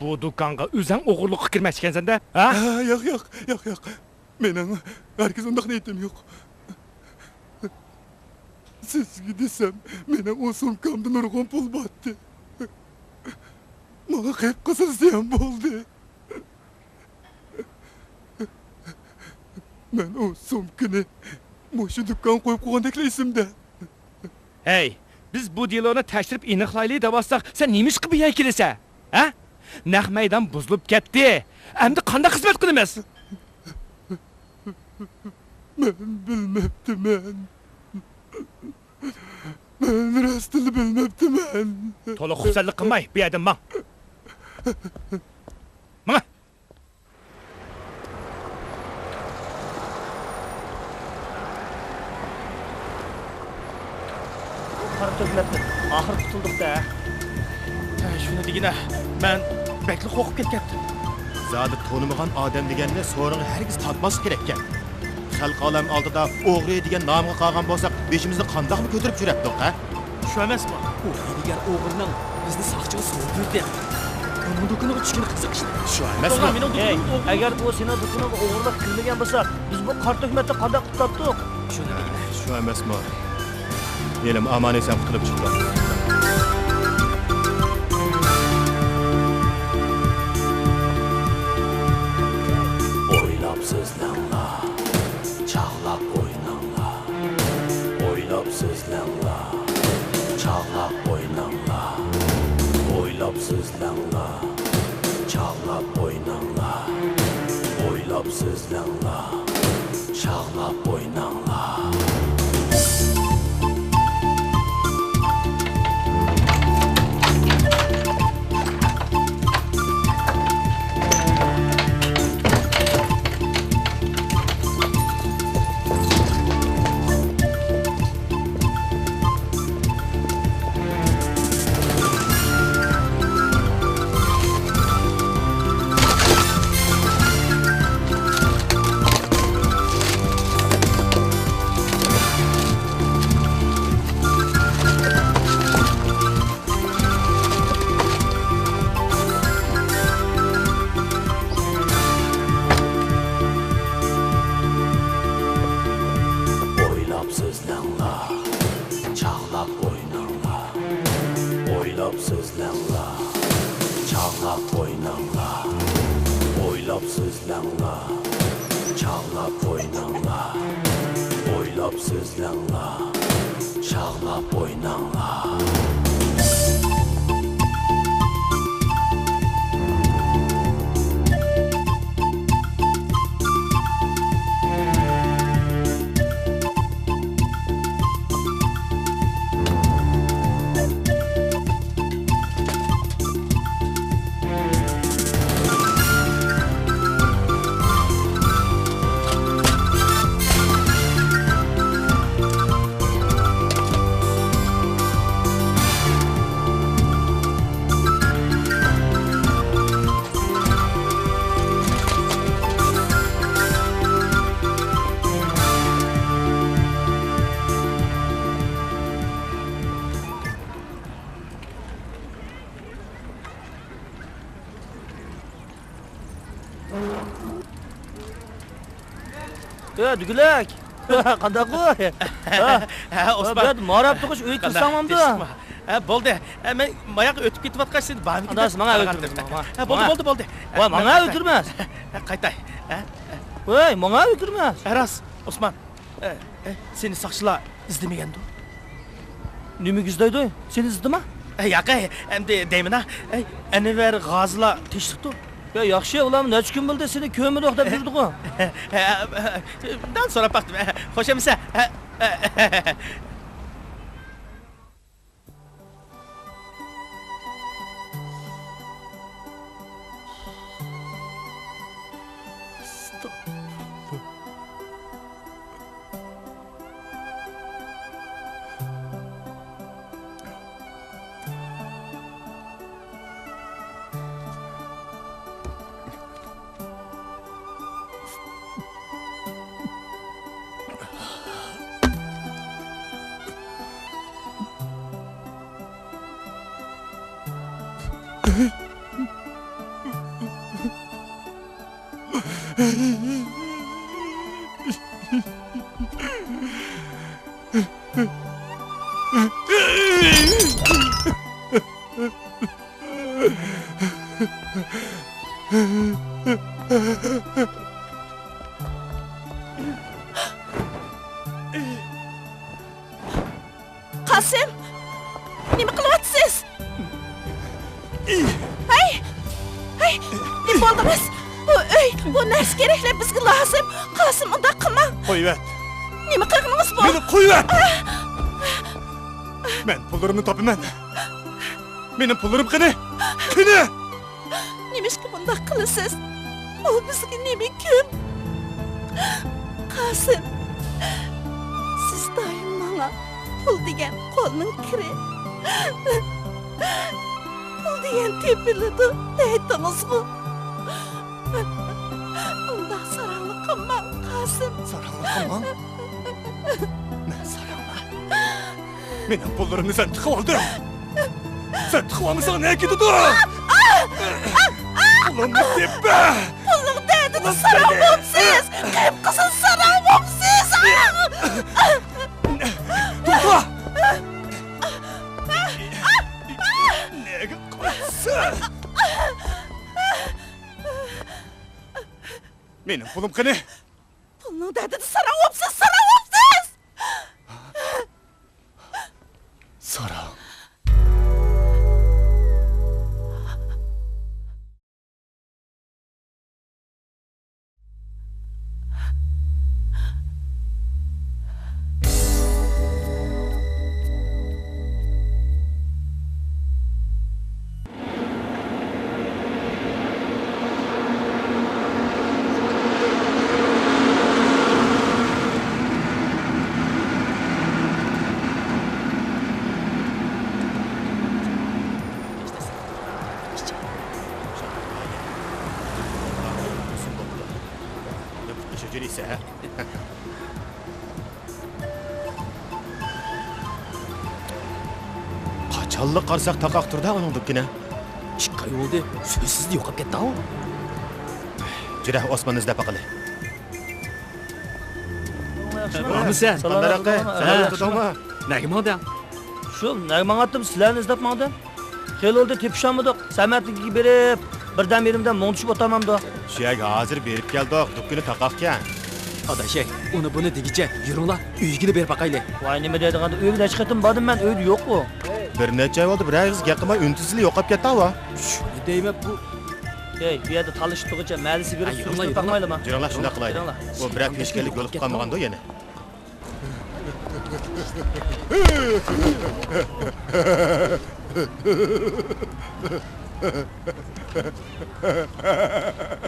بۇ دۇكانغا ئۆزۈڭ ئوغرىلىققا كىرمەكچىكەنسەن-دە، ھە؟ ھە، ياق، ياق، ياق، ياق. مېنىڭ ھەرگىز ئۇنداق نىيىتىم يوق. سىزگە دېسەم، مېنىڭ ئۇ سومكامدا نۇرغۇن پۇل بارتتى. ماڭا قىلىپ قىلسا زىيان بولدى. مەن ئۇ سومكىنى مۇشۇ دۇكانغا قويۇپ قويغاندەكلا ئېسىمدە. ھەي، بىز بۇ دېلونى تەكشۈرۈپ ئېنىقلايلى دەۋاتساق، سەن نېمىشقا بۇ يەرگە كېلىسەن؟ ھە؟ نەق مەيدان بۇزۇلۇپ كەتتى. ئەمدى قانداق خىزمەت قىلىمىز؟ مەن بىلمەپتىمەن. مەن راستىنلا بىلمەپتىمەن. تولا خۇپسەنلىك قىلماي، بۇ يەردىن ماڭ. ماڭا. قارا تۆھمەتتىن ئاخىر قۇتۇلدۇق-دە. ھە، شۇنى دېگىنە، مەن بەكلا قورقۇپ كەتكەنتىم. زادى تونۇمىغان ئادەم دېگەننى سورۇنغا ھەرگىز تارتماسلىق كېرەككەن. خەلق ئالەم ئالدىدا ئوغرى دېگەن نامغا قالغان بولساق، بېشىمىزنى قانداقمۇ كۆتۈرۈپ يۈرەتتۇق، ھە؟ شۇ ئەمەسمۇ؟ ئۇ ھىيلىگەر ئوغرىنىڭ بىزنى ساقچىغا سوزۇپ يۈردى. ئۇنىڭ دۇكىنىغا چۈشكىنى قىزىق ئىش. شۇ ئەمەسمۇ؟ مېنىڭ دۇكىنىمدا ئوغرىلىق. ئەگەر ئۇ سېنىڭ دۇكىنىڭغا ئوغرىلىق كىرمىگەن بولسا، بىز بۇ قارا تۆھمەتتىن قانداق قۇتۇلاتتۇق؟ شۇ ئەمەسمۇ؟ ھېلىمۇ ئامان-ئېسەن قۇتۇلۇپ چىقتۇق. ئويلاپ سۆزلەڭلار، چاغلاپ ئويناڭلار. ئويلاپ سۆزلەڭلار، چاغلاپ ئويناڭلار. ئويلاپ سۆزلەڭلار، چاغلاپ ئويناڭلار. ئويلاپ سۆزلەڭلار، چاغلاپ ئويناڭلار. ئويلاپ سۆزلەڭلار، چاغلاپ ئويناڭلار. ئويلاپ سۆزلەڭلار، چاغلاپ ئويناڭلار. ئويلاپ سۆزلەڭلار، چاغلاپ ئويناڭلار. ئويلاپ سۆزلەڭلار، چاغلاپ ئويناڭلار. ئە، دۈگىلەك! قانداق بۇ؟ ھە، ھە، ئوسمان. بەت ماراپ تۇغۇش ئۆيگە كىرسەڭ بولامدۇ؟ ھە، بولدى. ھە، مەن ماياققا ئۆتۈپ كېتىۋاتقاچ، سېنى بارمىكىن دەپ قارىغانتىم. ھە، بولدى، بولدى، بولدى. ۋاي، ماڭا ئۆكۈرمەس. ھە، قايتاي. ھە، ھە. ۋاي، ماڭا ئۆكۈرمەس. ھە، راست، ئوسمان. ئە، ئە، سېنى ساقچىلار ئىزدىمىگەندۇ؟ نېمىگە ئىزدەيدۇ؟ سېنى ئىزدىدىما؟ ئە، ياق، ئەي، ئەمدى دەيمەن-ھە. ئەي، ئەنۋەر غازىلار تېشىپتۇ. يا، ياخشى، ئۇلارمۇ نەچچە كۈن بولدى سېنى كۆرمىدۇق دەپ يۈردىغۇ. ئە، ئە، ئە، مەن سوراپ باقتىم. ئە، خوش ئەمىسە. ئە، ئە، ئە. قاسىم! كېرەكلەر بىزگە لازىم. قاسىم، ئۇنداق قىلماڭ. قويۇۋەت. نېمە قىلغىنىڭىز بۇ؟ مېنى قويۇۋەت. مەن پۇللىرىمنى تاپىمەن. مېنىڭ پۇللىرىم قېنى؟ قېنى؟ نېمىشقا بۇنداق قىلىسىز؟ ئۇ بىزگە نېمە كۈن؟ قاسىم، سىز دائىم ماڭا پۇل دېگەن قولنىڭ كىرى، پۇل دېگەن تېپىلىدۇ دەيتتىڭىزغۇ. ئۇنداق ساراڭلىق قىلماڭ، قاسىم. ساراڭلىق قىلماڭ؟ مەن ساراڭلىق؟ مېنىڭ پۇللىرىمنى سەن تىقىۋالدىڭ. سەن تىقىۋالمىساڭ نەگە كېتىدۇ؟ پۇلۇمنى تېپە! پۇلنىڭ دەردىدە ساراڭ بوپسىز! قىپقىزىل ساراڭ بوپسىز! توختا! نەگە قاچىسەن؟ مېنىڭ پۇلۇم قېنى؟ پۇلنىڭ دەردىدە ساراڭ بوپسىز، ساراڭ بوپسىز! ساراڭ. قاچانلا قارىساق تاقاق تۇردا ئۇنىڭ دۇكىنى. ئىككى ئاي بولدى، سۆزسىزلا يوقاپ كەتتى-ھاۋ. جۈرە، ئوسماننى ئىزدەپ باقىلى. بارمىسەن؟ سالام ئەلەيكۇم. ھە. نەگە ماڭدىڭ؟ شۇ، نەگە ماڭاتتىم، سىلەرنى ئىزدەپ ماڭدىم. خېلى بولدى تېپىشالمىدۇق. سەمەتنىڭكىگە بېرىپ، بىردەم يېرىمدە مۇڭدىشىپ ئولتۇرمامدۇ؟ شۇ يەرگە ھازىر بېرىپ كەلدۇق، دۇكىنى تاقاقكەن. ئاداش، ئۇنى بۇنى دېگۈچە يۈرۈڭلار، ئۆيىگىلا بېرىپ باقايلى. ۋاي، نېمە دەيدىغاندۇ، ئۆيگە نەچچە قېتىم باردىم مەن، ئۆيدە يوققۇ. بىر نەچچە ئاي بولدى، بىرەر ئېغىز گەپ قىلماي ئۈن-تىنسىزلا يوقاپ كەتتى-ھاۋ. شۇنى دەيمەن، بۇ. ھەي، بۇ يەردە تالىشىپ تۇرغۇچە مەلىسى بېرىپ، ھە، يۈرۈڭلار، يۈرۈڭلار. يۈرۈڭلار، شۇنداق قىلايلى. يۈرۈڭلار. بۇ بىرەر پېشكەللىك يولۇقۇپ قالمىغاندۇ يەنە؟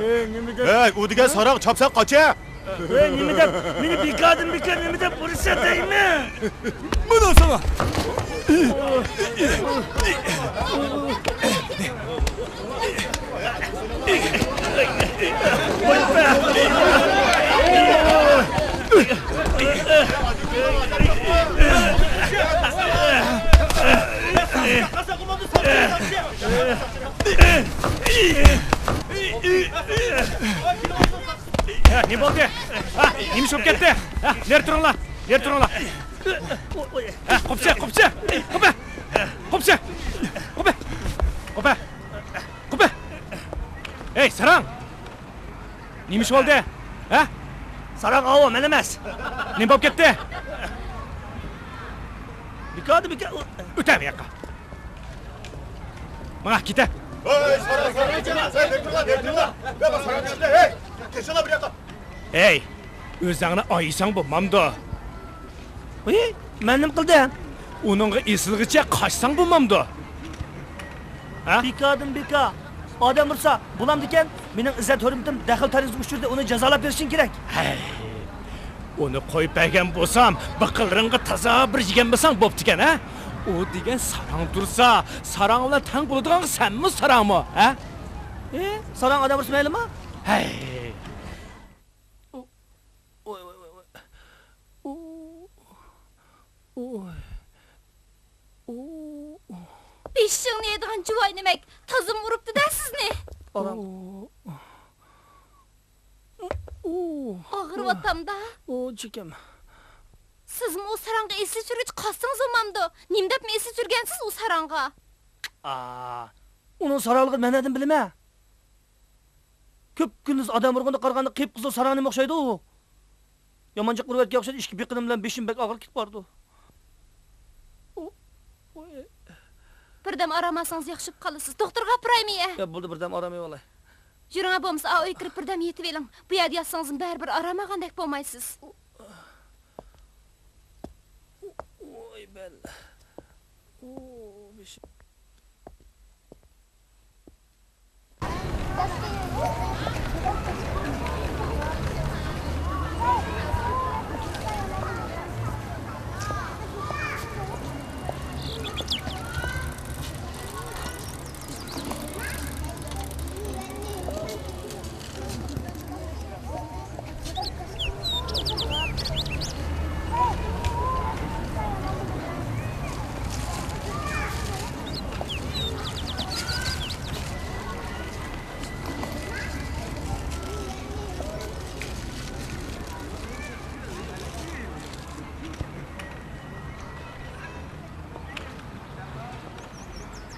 ئەي، نېمە دەپ؟ ئەي، ئۇ دېگەن ساراڭ، چاپسان قاچە! ئەي، نېمە دەپ؟ مېنى بىكاردىن بىكار نېمە دەپ ئۇرىسەن دەيمەن! مانا ساڭا! ھە، نېمە بولدى؟ ھە، نېمە ئىش بولۇپ كەتتى؟ ھە، نېرى تۇرۇڭلار، نېرى تۇرۇڭلار. ھە، قوپسا، قوپسا، قوپە، قوپسا، قوپە، قوپە، قوپە. ھەي، ساراڭ! نېمە ئىش بولدى؟ ھە؟ ساراڭ ئاۋۇ، مەن ئەمەس. نېمە بولۇپ كەتتى؟ بىكاردىن بىكار. ئۆتە بۇ ياققا. ماڭا كېتە. ھەي، ساراڭ، ساراڭ، ساراڭ، ساراڭ، ساراڭ، ساراڭ، ساراڭ، ساراڭ، ھەي، كېچىڭلار بۇ ياققا. ھەي، ئۆزۈڭنى ئايىساڭ بولمامدۇ؟ ۋىي، مەن نېمە قىلدىم؟ ئۇنىڭغا ئېسىلغىچە قاچساڭ بولمامدۇ؟ ھە؟ بىكاردىن بىكار. ئادەم ئۇرسا بولامدىكەن؟ مېنىڭ ئىززەت-ھۆرمىتىم دەخلى-تەرۇزغا ئۇچرىدى، ئۇنى جازالاپ بېرىشىڭ كېرەك. ھەي، ئۇنى قويۇپ بەرگەن بولسام، بىقىنلىرىڭغا تازا بىر يېگەن بولساڭ بوپتىكەن، ھە؟ ئۇ دېگەن ساراڭ تۇرسا، ساراڭ بىلەن تەڭ بولىدىغانغا سەنمۇ ساراڭمۇ، ھە؟ ئى، ساراڭ ئادەم ئۇرسا مەيلىمۇ؟ ھەي. ئۇ، ۋاي، ۋاي، ۋاي، ۋاي. ئۇ، ئۇ، ئۇ. بېشىڭنى يەيدىغان جۇۋاينىمەك، تازىمۇ ئۇرۇپتۇ-دە سىزنى. ئارام. ئۇ، ئۇ. ئاغرىۋاتامدا. ئۇ، چېكەم. سىزمۇ ئۇ ساراڭغا ئېسىل چۈشۈرگۈچە قاچسىڭىز بولمامدۇ؟ نېمە دەپمۇ ئېسىل چۈشۈرگەنسىز ئۇ ساراڭغا؟ ئا، ئۇنىڭ ساراڭلىقىنى مەن نەدىن بىلىمەن؟ كۈپكۈندۈز ئادەم ئۇرغاندا قارىغاندا قىپقىزىل ساراڭ نېمە ئوخشايدۇ ئۇ؟ يامان جىق ئۇرۇۋەتكەن ئوخشايدۇ، ئىككى بېقىنىم بىلەن بېشىم بەك ئاغرىپ كېتىپ بارىدۇ. ئۇ، ئۇ، ئى. بىردەم ئارام ئالسىڭىز ياخشى بولۇپ قالىسىز. دوختۇرغا ئاپىرايمۇ يە؟ يا، بولدى، بىردەم ئارام ئېلىۋالاي. يۈرۈڭە، بولمىسا ئا ئۆيگە كىرىپ بىردەم يېتىۋېلىڭ. بۇ يەردە ياتسىڭىزمۇ بەرىبىر ئارام ئالغاندەك بولمايسىز. ۋاي بەل. ئۇ، بېشىم.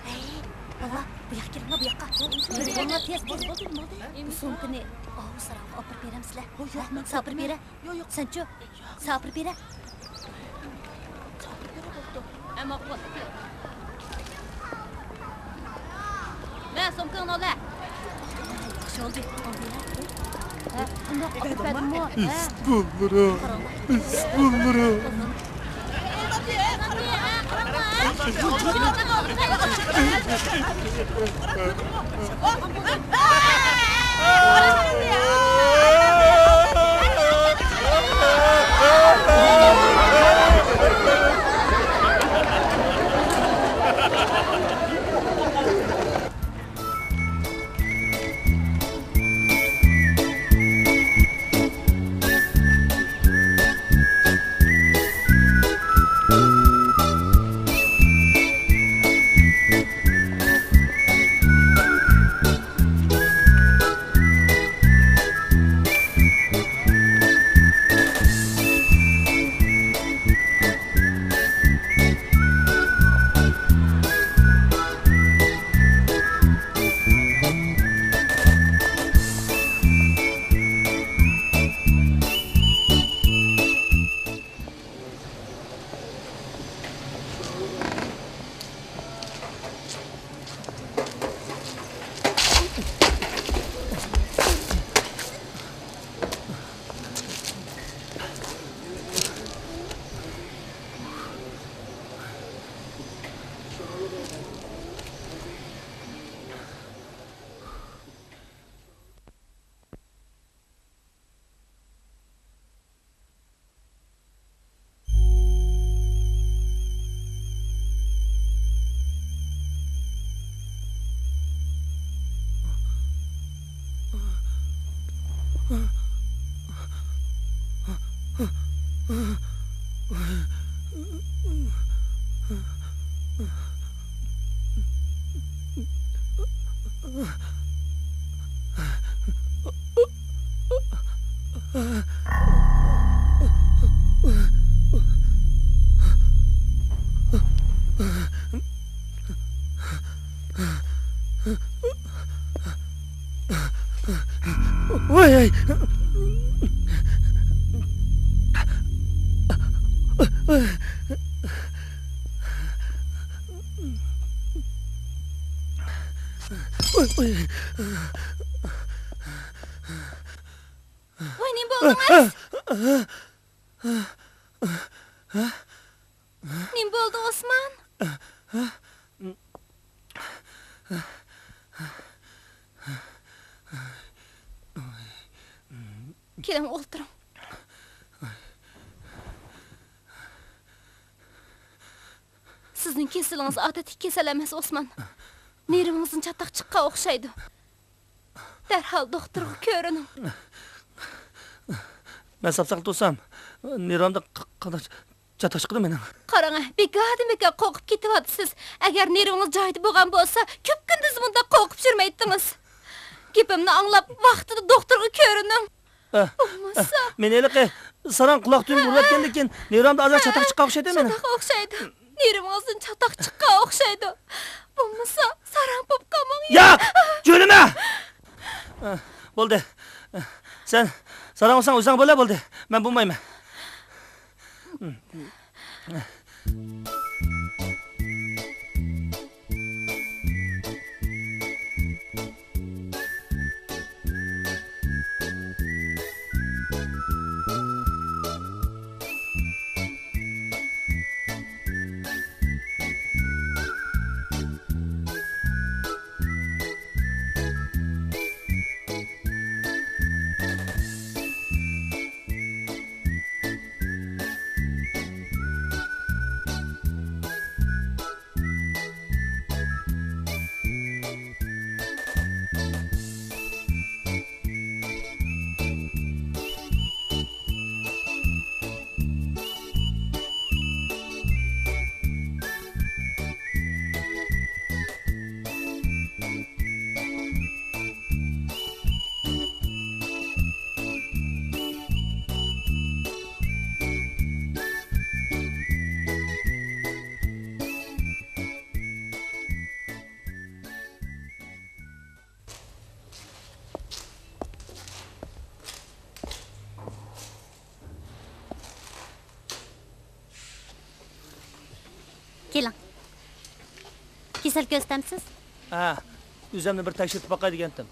ھەي، بالىلار، بۇ ياققا كېلىڭلار، بۇ ياققا. بولدى، بولدى، بولدى، تېز، تېز. بۇ سومكىنى ئاۋۇ ساراڭغا ئاپىرىپ بېرەمسىلەر؟ ياق، مەن ساپىرىپ بېرە. ياق، ياق. سەنچۇ؟ ساپىرىپ بېرە. ھە، ماقۇل. مە، سومكاڭنى ئال، ھە. ياخشى بولدى. ھە، بۇنداق ئاپىرىپ بەردىممۇ؟ ھە. ئىسپانلىرا، ئىسپانلىرا. ۋاي، ۋاي. ۋاي، ۋاي. ۋاي، نېمە بولدىڭىز؟ نېمە بولدى، ئوسمان؟ كېلىڭ، ئولتۇرۇڭ. سىزنىڭ كېسىلىڭىز ئادەتتىكى كېسەل ئەمەس، ئوسمان. نېرۋىڭىزدىن چاتاق چىققان ئوخشايدۇ. دەرھال دوختۇرغا كۆرۈنۈڭ. مەن ساپساقلا تۇرسام، نېرۋامدا ق-، قانداق چاتاق چىقىدۇ مېنىڭ؟ قاراڭ، بىكاردىن بىكار قورقۇپ كېتىۋاتىسىز. ئەگەر نېرۋىڭىز جايىدا بولغان بولسا، كۈپكۈندۈز مۇنداق قورقۇپ يۈرمەيتتىڭىز. گېپىمنى ئاڭلاپ، ۋاقتىدا دوختۇرغا كۆرۈنۈڭ. ئە، بولمىسا. ئە، مېنى ھېلىقى ساراڭ قۇلاق تۈۋىمگە ئۇرۇۋەتكەندىن كېيىن نېرۋامدا ئازراق چاتاق چىققان ئوخشايدۇ مېنىڭ. شۇنداق ئوخشايدۇ. نېرۋىڭىزدىن چاتاق چىققان ئوخشايدۇ. بولمىسا، ساراڭ بولۇپ قالماڭ. ياق! جۆلىمە! ئە، بولدى. ئە، سەن ساراڭ بولساڭ ئۆزۈڭ بولە، بولدى. مەن بولمايمەن. كېسەل كۆزىتەمسىز؟ ھە، ئۆزۈمنى بىر تەكشۈرتۈپ باقاي دېگەنتىم.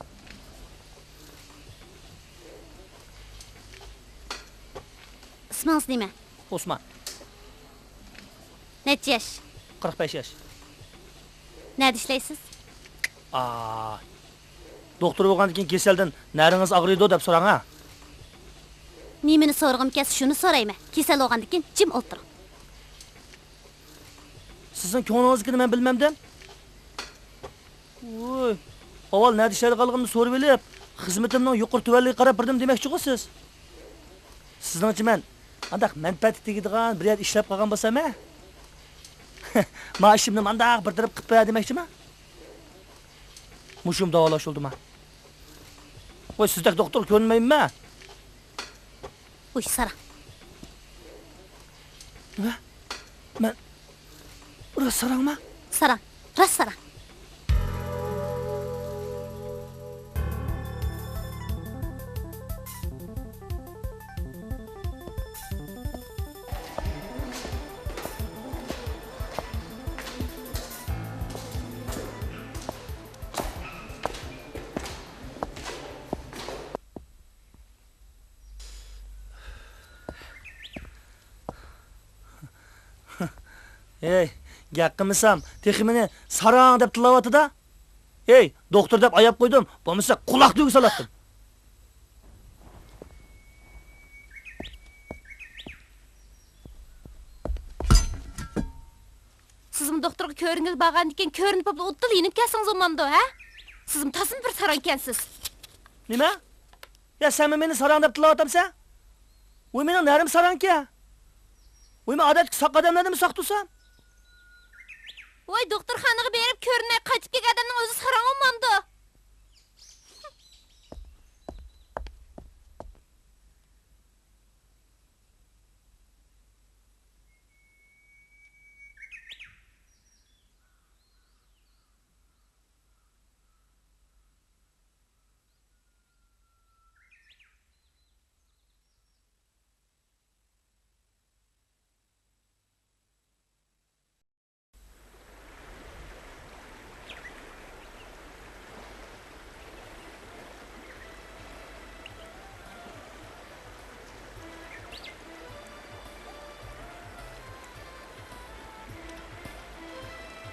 ئىسمىڭىز نېمە؟ ئوسمان. نەچچە ياش؟ قىرىق بەش ياش. نەدە ئىشلەيسىز؟ ئا، دوختۇر بولغاندىن كېيىن كېسەلدىن نەرىڭىز ئاغرىيدۇ دەپ سوراڭ ھە. نېمىنى سورىغۇم كەلسە شۇنى سورايمەن. كېسەل بولغاندىن كېيىن جىم ئولتۇرۇڭ. سىزنىڭ كۆڭلىڭىزدىكىنى مەن بىلمەمدىم. ۋوي، ئاۋۋال نەدە ئىشلەيدىغانلىقىمنى سورىۋېلىپ، خىزمىتىمنىڭ يۇقىرى تۆۋەنلىكىگە قاراپ بېرىمەن دېمەكچىغۇ سىز؟ سىزنىڭچە مەن قانداق مەنپەئەتكە تېگىدىغان بىر يەردە ئىشلەپ قالغان بولسام ھە؟ ما ئىشىمنى مانداق بىر تەرەپ قىلىپ قوياي دېمەكچىما؟ مۇشۇمۇ داۋالاش بولدىما؟ ۋاي، سىزدەك دوختۇر كۆرمەيمەن. ۋۇي، ساراڭ. نېمە؟ مەن راست ساراڭما؟ ساراڭ، راست ساراڭ. ھەي، گەپ قىلمىسام، تېخى مېنى ساراڭ دەپ تىللاۋاتىدۇ. ھەي، دوختۇر دەپ ئاياپ قويدۇم، بولمىسا قۇلاق تۈگى سالاتتىم. سىزمۇ دوختۇرغا كۆرۈنگىلى بارغاندىكىن، كۆرۈنۈپ بولۇپلا ئۇددىلا يېنىپ كەلسىڭىز بولمامدۇ، ھە؟ سىزمۇ تازىمۇ بىر ساراڭكەنسىز. نېمە؟ يا، سەنمۇ مېنى ساراڭ دەپ تىللاۋاتامسەن؟ ۋوي، مېنىڭ نەرىم ساراڭكەن. ۋوي، مەن ئادەتتىكى ساق ئادەملەردىنمۇ ساق تۇرسام؟ ۋوي، دوختۇرخانىغا بېرىپ كۆرۈنمەي قايتىپ كەلگەن ئادەمنىڭ ئۆزى ساراڭ بولمامدۇ؟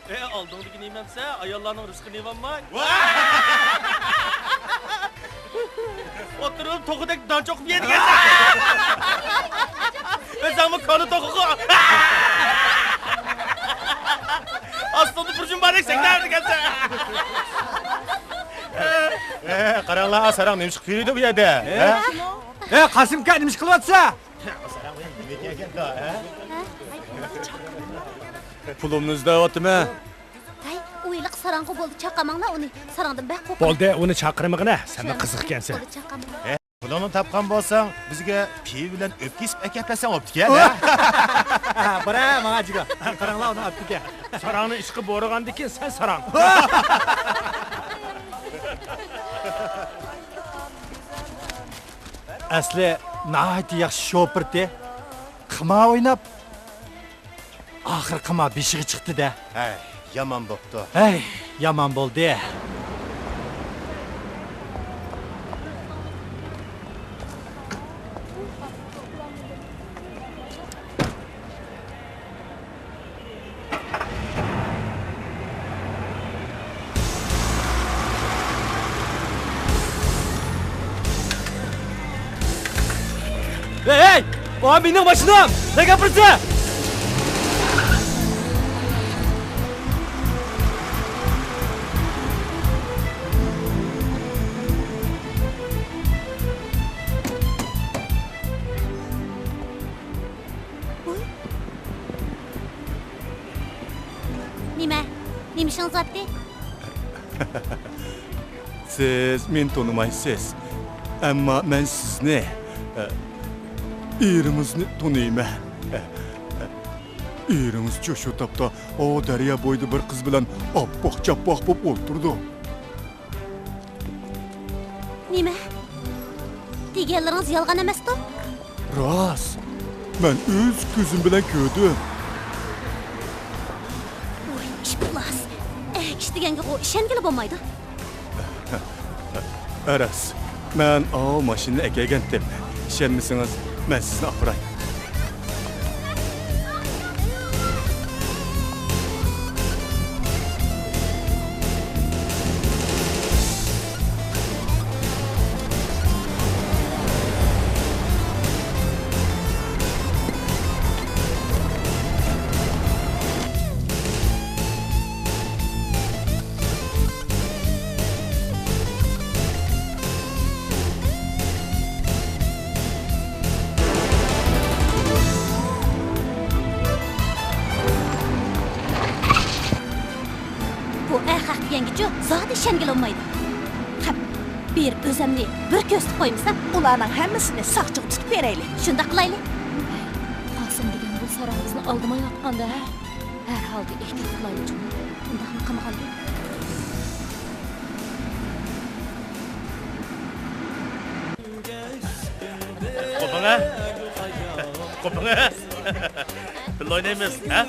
ئە، ئالدىڭدىكى نېمەمسە، ئاياللارنىڭ رىزقىنى يېۋالماي. ئولتۇرۇپ توخۇدەك دان چوقۇپ يەيدىكەنسەن. ئۆزۈڭمۇ كونا توخۇغۇ. ئاستىڭدا پۇرشۇن باردەك سەكرەۋېرىدىكەنسەن. ئە، قاراڭلار، ساراڭ نېمە ئىش قىلىپ يۈرىدۇ بۇ يەردە؟ ھە؟ ئە، قاسىمكا، نېمە ئىش قىلىۋاتىسەن؟ پۇلۇمنى ئىزدەۋاتىمەن. ھەي، ئۇ ھېلىقى ساراڭغۇ، بولدى، چاقاماڭلار ئۇنى. ساراڭدىن بەك قورقىمەن. بولدى، ئۇنى چاقىرمىغىنە، سەنمۇ قىزىق ئىكەنسەن. بولدى، چاقاماڭلار. ھە، پۇلۇڭنى تاپقان بولساڭ، بىزگە پىۋا بىلەن ئۆپكە ئېسىپ ئەكەپ بەرسەڭ بوپتىكەن، ھە؟ بارە، ماڭا جىگا. قاراڭلار، ئۇنىڭ ئاپتىكەن. ساراڭنى ئىشقا بورىغاندىكىن سەن ساراڭ. ئەسلى ناھايىتى ياخشى شوپۇرتى. قىمار ئويناپ، ئاخىرى قىمار بېشىغا چىقتى-دە. ھەي، يامان بوپتۇ. ھەي، يامان بولدى. ھەي، ھەي! بۇ مېنىڭ ماشىنام! نەگە ئاپىرىسەن؟ نېمە؟ نېمە ئىشىڭىز بارتى؟ سىز مېنى تونۇمايسىز. ئەمما مەن سىزنى، ئە، ئېرىڭىزنى تونۇيمەن. ئە، ئە، ئېرىڭىزچۇ شۇ تاپتا ئاۋۇ دەريا بويىدا بىر قىز بىلەن ئاپئاق چاپئاق بولۇپ ئولتۇرىدۇ. نېمە؟ دېگەنلىرىڭىز يالغان ئەمەستۇ؟ راست. مەن ئۆز كۆزۈم بىلەن كۆردۈم. ۋوي، ئىپلاس! دېگەنگىغۇ ئىشەنگىلى بولمايدۇ. راست، مەن ئاۋۇ ماشىنىنى ئەكەلگەنتىم. ئىشەنمىسىڭىز، مەن سىزنى ئاپىراي. بۇ ئەخەق دېگەنگىچۇ زادى ئىشەنگىلى بولمايدۇ. خەپ، بېرىپ ئۆزەمنى بىر كۆرسىتىپ قويمىسا. ئۇلارنىڭ ھەممىسىنى ساقچىغا تۇتۇپ بېرەيلى. شۇنداق قىلايلى. قاسىم دېگەن بۇ ساراڭ بىزنى ئالدىمايۋاتقاندا، ھە؟ ھەر ھالدا ئېھتىيات قىلايلى جۇمۇ. ئۇنداقمۇ قىلمىغاندۇ؟ قوپۇڭ ھە! قوپۇڭ ھە! بىللە ئوينايمىز ھە!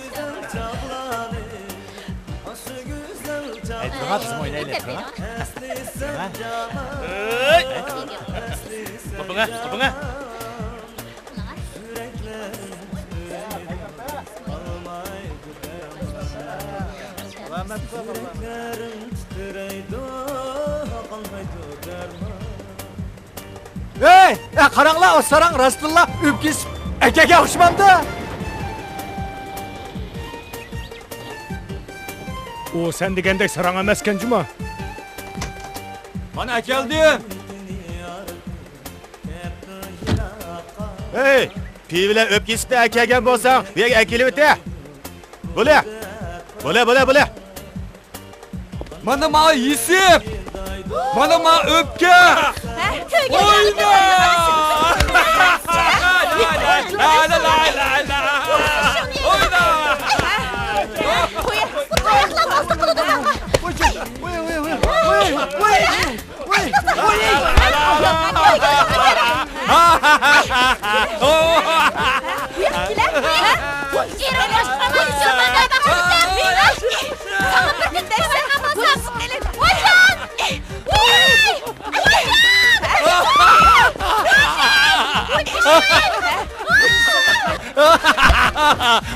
ھەي، تۇرۇڭ، بىزمۇ ئوينايلى، تۇرۇڭ. ھە؟ ھەي! قوپۇڭ ھە! قوپۇڭ ھە! ھەي، ئە، قاراڭلار، ئۇ ساراڭ راستتىنلا ئۆپكىسى ئەكەگە ئوخشىمامدۇ؟ ئۇ سەن دېگەندەك ساراڭ ئەمەسكەن جۇمۇ. مانا ئەكەلدىم. ھەي، پىۋىلەر ئۆپكە يېسىپتە ئەكەلگەن بولساڭ، بۇ يەرگە ئەكېلىۋېتە. بولە. بولە، بولە، بولە. مانا ماڭا يېسىپ. مانا ماڭا ئۆپكە. ھە، كۆرگەن. ئوينا! لا، لا، لا، لا، لا. ئوينا! قويۇڭ، بۇ تاياقلار باسقا قىلىدۇ ماڭا. ۋاي، ۋاي، ۋاي، ۋاي، ۋاي. ۋاي! ۋاي!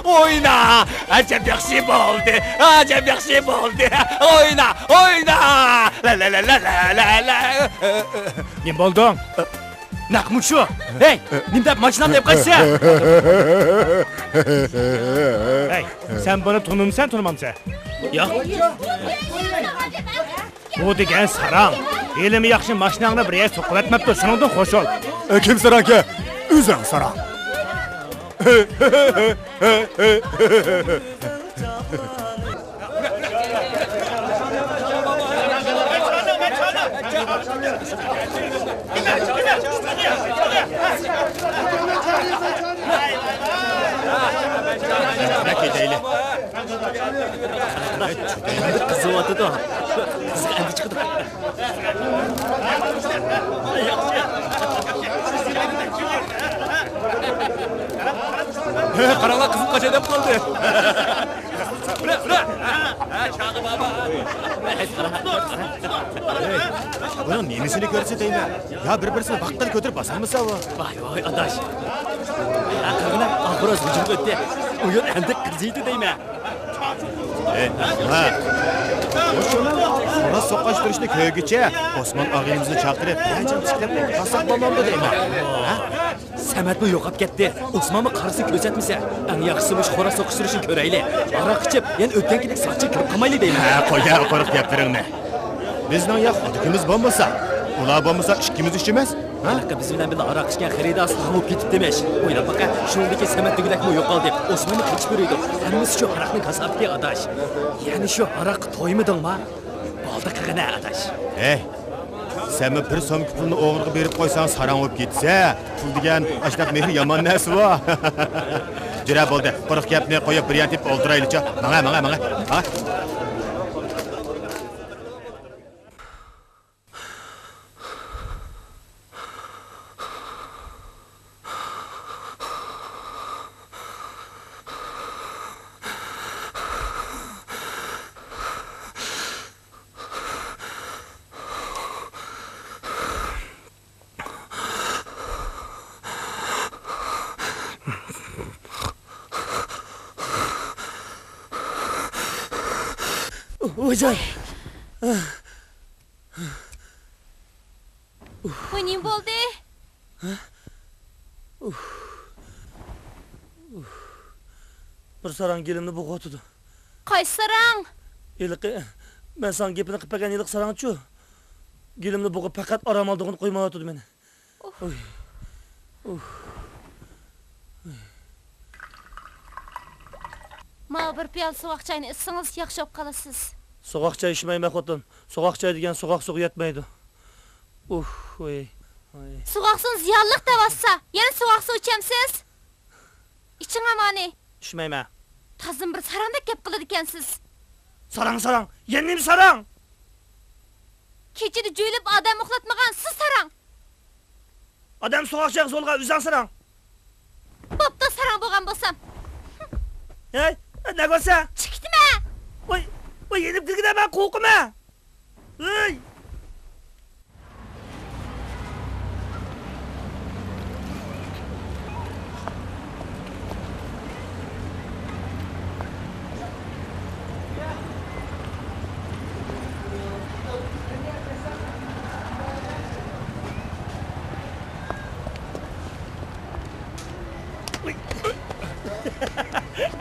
ئوينا! ئەجەب ياخشى بولدى! ئەجەب ياخشى بولدى! ئوينا! ئوينا! لا، لا، لا. نېمە بولدۇڭ؟ نەق مۇشۇ! ھەي، نېمە دەپ ماشىنامنى ئېلىپ قاچىسەن؟ ھەي، سەن بۇنى تونۇمسەن، تونۇمامسەن؟ ياق. بۇ دېگەن ساراڭ. ھېلىمۇ ياخشى ماشىناڭنى بىر يەرگە سوقۇۋەتمەپتۇ، شۇنىڭدىن خوش بول. ئە، كىم ساراڭكەن؟ ئۆزۈڭ ساراڭ. كېتەيلى. قىزىۋاتىدۇ. قىزىق ئەمدى چىقىدۇ. قاراڭلار، قىزىم قاچاي دەپ قالدى. بۇنىڭ نېمىسىنى كۆرسىتەيمەن؟ يا بىر-بىرسىنى ۋاقىتتا كۆتۈرۈپ باسالمىسا ئۇ. ۋاي، ۋاي، ئاداش. قارىغىنا، ئاقخوراز ھۇجۇم قىلدى. ئۇيۇن ئەمدى قىزىيدۇ دەيمەن. ھە. مۇشۇنىڭ خوراز سوقۇشتۇرۇشنى كۆرگۈچە، ئوسمان ئاغىنىمىزنى چاقىرىپ، بىر جان تىكلەپ قالساق بولمامدۇ دەيمەن. ھە؟ سەمەتمۇ يوقاپ كەتتى. ئوسمانمۇ قارىسىنى كۆرسەتمىسە، ئەڭ ياخشىسى مۇشۇ خوراز سوقۇشتۇرۇشنى كۆرەيلى. ھاراق ئىچىپ، يەنە ئۆتكەنكىدەك ساقچى كىرىپ قالمايلى دەيمەن. ھە، قويە قۇرۇق گەپلىرىڭنى. بىزنىڭ يا خۇدىكىمىز بولمىسا، ئۇلار بولمىسا ئىككىمىز ئۈچ ئەمەس. ھە؟ ھېلىقى بىز بىلەن بىللە ھاراق ئىچكەن خېرىدار ساڭا بولۇپ كېتىپتىمىش. ئويلاپ باقە، شۇنىڭدىكى سەمەت دېگۈدەكمۇ يوقالدى. ئوسمانمۇ قېچىپ يۈرىدۇ. ھەممىسى شۇ ھاراقنىڭ كاساپىتى، ئاداش. يەنە شۇ ھاراققا تويمىدىڭما؟ بولدى قىلغىنە، ئاداش. ھەي، سەنمۇ بىر سومكا پۇلنى ئوغرىغا بېرىپ قويساڭ ساراڭ بولۇپ كېتىسە. پۇل دېگەن ئاشۇنداق مېھىر يامان نەرسىۋۇ. جۈرە بولدى، قۇرۇق گەپنى قويۇپ بىر يەر تېپىپ ئولتۇرايلىچۇ. ماڭە، ماڭە، ماڭە. ھا؟ ۋايجان! ۋاي، نېمە بولدى؟ بىر ساراڭ گېلىمنى بوغۇۋاتىدۇ. قايسى ساراڭ؟ ھېلىقى، مەن ساڭا گېپىنى قىلىپ بەرگەن ھېلىقى ساراڭچۇ؟ گېلىمنى بوغۇپ پەقەت ئارام ئالىدىغىنى قويمايۋاتىدۇ مېنى. ئۇھ. ئۇھ. ماۋۇ بىر پىيالە سوغۇق چاينى ئىچسىڭىز ياخشى بولۇپ قالىسىز. سوغۇق چاي ئىچمەيمەن خوتۇن. سوغۇق چاي دېگەن سوغۇق سۇغا يەتمەيدۇ. ئۇھ، ۋاي، ۋاي. سوغۇق سۇنى زىيانلىق دەۋاتسا، يەنە سوغۇق سۇ ئىچەمسىز؟ ئىچىڭ ئامانى. ئىچمەيمەن. تازىمۇ بىر ساراڭدەك گەپ قىلىدىكەنسىز. ساراڭ، ساراڭ. يەنە نېمە ساراڭ؟ كېچىدە جۆيلۈپ ئادەم ئۇخلاتمىغان سىز ساراڭ. ئادەم سوغۇق چايغا زورلىغان ئۆزۈڭ ساراڭ. بوپتۇ، ساراڭ بولغان بولسام. ھەي، نەگە بارسا؟ چىقىتمە. ۋاي، ۋاي، يېنىپ كىرگىنە مەن قورقىمەن. ھەي!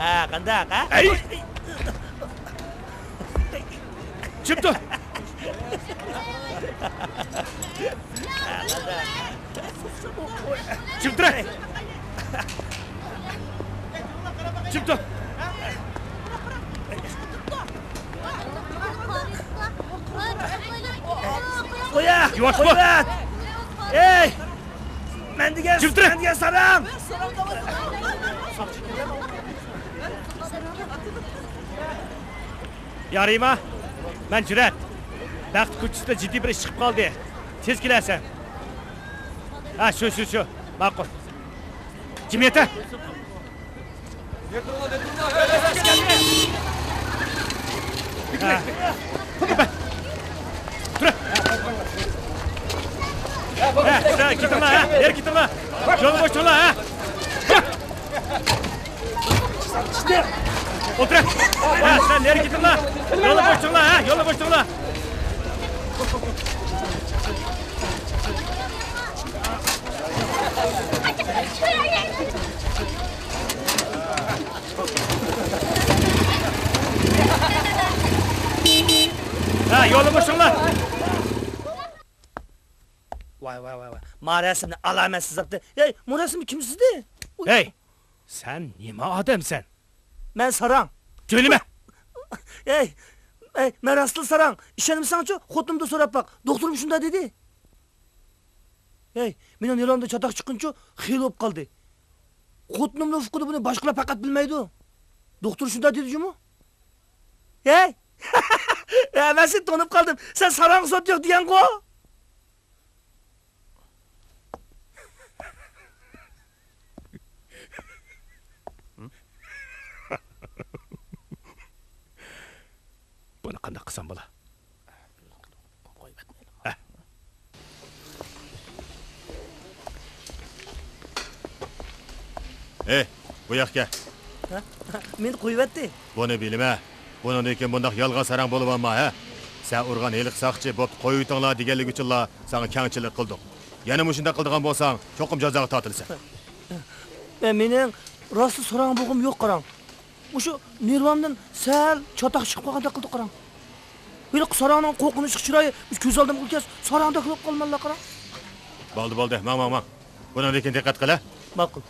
ھە، قانداق، ھە؟ ئەي! جىم تۇر! جىم تۇر! جىم تۇر! قويە! يۇۋاشما! قويۇۋەت! ئەي! مەن دېگەن، جىم تۇر! مەن دېگەن ساراڭ! يا رىما، مەن جۈرئەت. بەخت كوچىسىدا جىددىي بىر ئىش چىقىپ قالدى. تېز كېلەرسەن. ھە، شۇ، شۇ، شۇ. ماقۇل. جىمىيەتە. ھە. تۇرە. ھە، سىلەر كېتىڭلار، ھە. نېرى كېتىڭلار. يولنى بوشىتىڭلار، ھە. ئولتۇر! ھە، سىلەر نېرى كېتىڭلار! يولنى بوشىتىڭلار، ھە، يولنى بوشىتىڭلار! ھە، يولنى بوشىتىڭلار! ۋاي، ۋاي، ۋاي، ۋاي. ما رەسىمنى ئالامەتسىز زاپتى. ھەي، مۇ رەسىمنى كىم سىزدى؟ ھەي، سەن نېمە ئادەمسەن؟ مەن ساراڭ. جۆيلىمە! ھەي، ھەي، مەن راستلا ساراڭ. ئىشەنمىسەڭچۇ، خوتۇنۇمدىن سوراپ باق. دوختۇرۇم شۇنداق دېدى. ھەي، مېنىڭ نېرۋامدا چاتاق چىققىنىچۇ خېلى بولۇپ قالدى. خوتۇنۇمنىڭ ئۇقىدۇ، بۇنى باشقىلار پەقەت بىلمەيدۇ. دوختۇر شۇنداق دېدى جۇمۇ. ھەي! ھە، مەن سېنى تونۇپ قالدىم. سەن ساراڭ سوت يوق دېگەنغۇ؟ بۇنى قانداق قىلسام بولا؟ ھە. ھەي، بۇ ياققا كەل. ھە؟ مېنى قويۇۋەتتى. بۇنى بىلىمە. بۇنىڭدىن كېيىن بۇنداق يالغان ساراڭ بولۇۋالما، ھە؟ سەن ئۇرغان ھېلىقى ساقچى بوپتۇ، قويۇۋېتىڭلار دېگەنلىكى ئۈچۈنلا ساڭا كەڭچىلىك قىلدۇق. يەنە مۇشۇنداق قىلىدىغان بولساڭ، چوقۇم جازاغا تارتىلىسەن. مەن، مېنىڭ راستلا ساراڭ بولغۇم يوق، قاراڭ. مۇشۇ نېرۋامدىن سەل چاتاق چىقىپ قالغاندەك قىلدى، قاراڭ. ھېلىقى ساراڭنىڭ قورقۇنچلۇق چىرايى كۆز ئالدىمغا كەلسە، ساراڭدەك بولۇپ قالىمەنلا، قاراڭ. بولدى، بولدى، ماڭ، ماڭ، ماڭ. بۇنىڭدىن كېيىن دىققەت قىل، ھە؟ ماقۇل.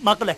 ماقۇل، ھە.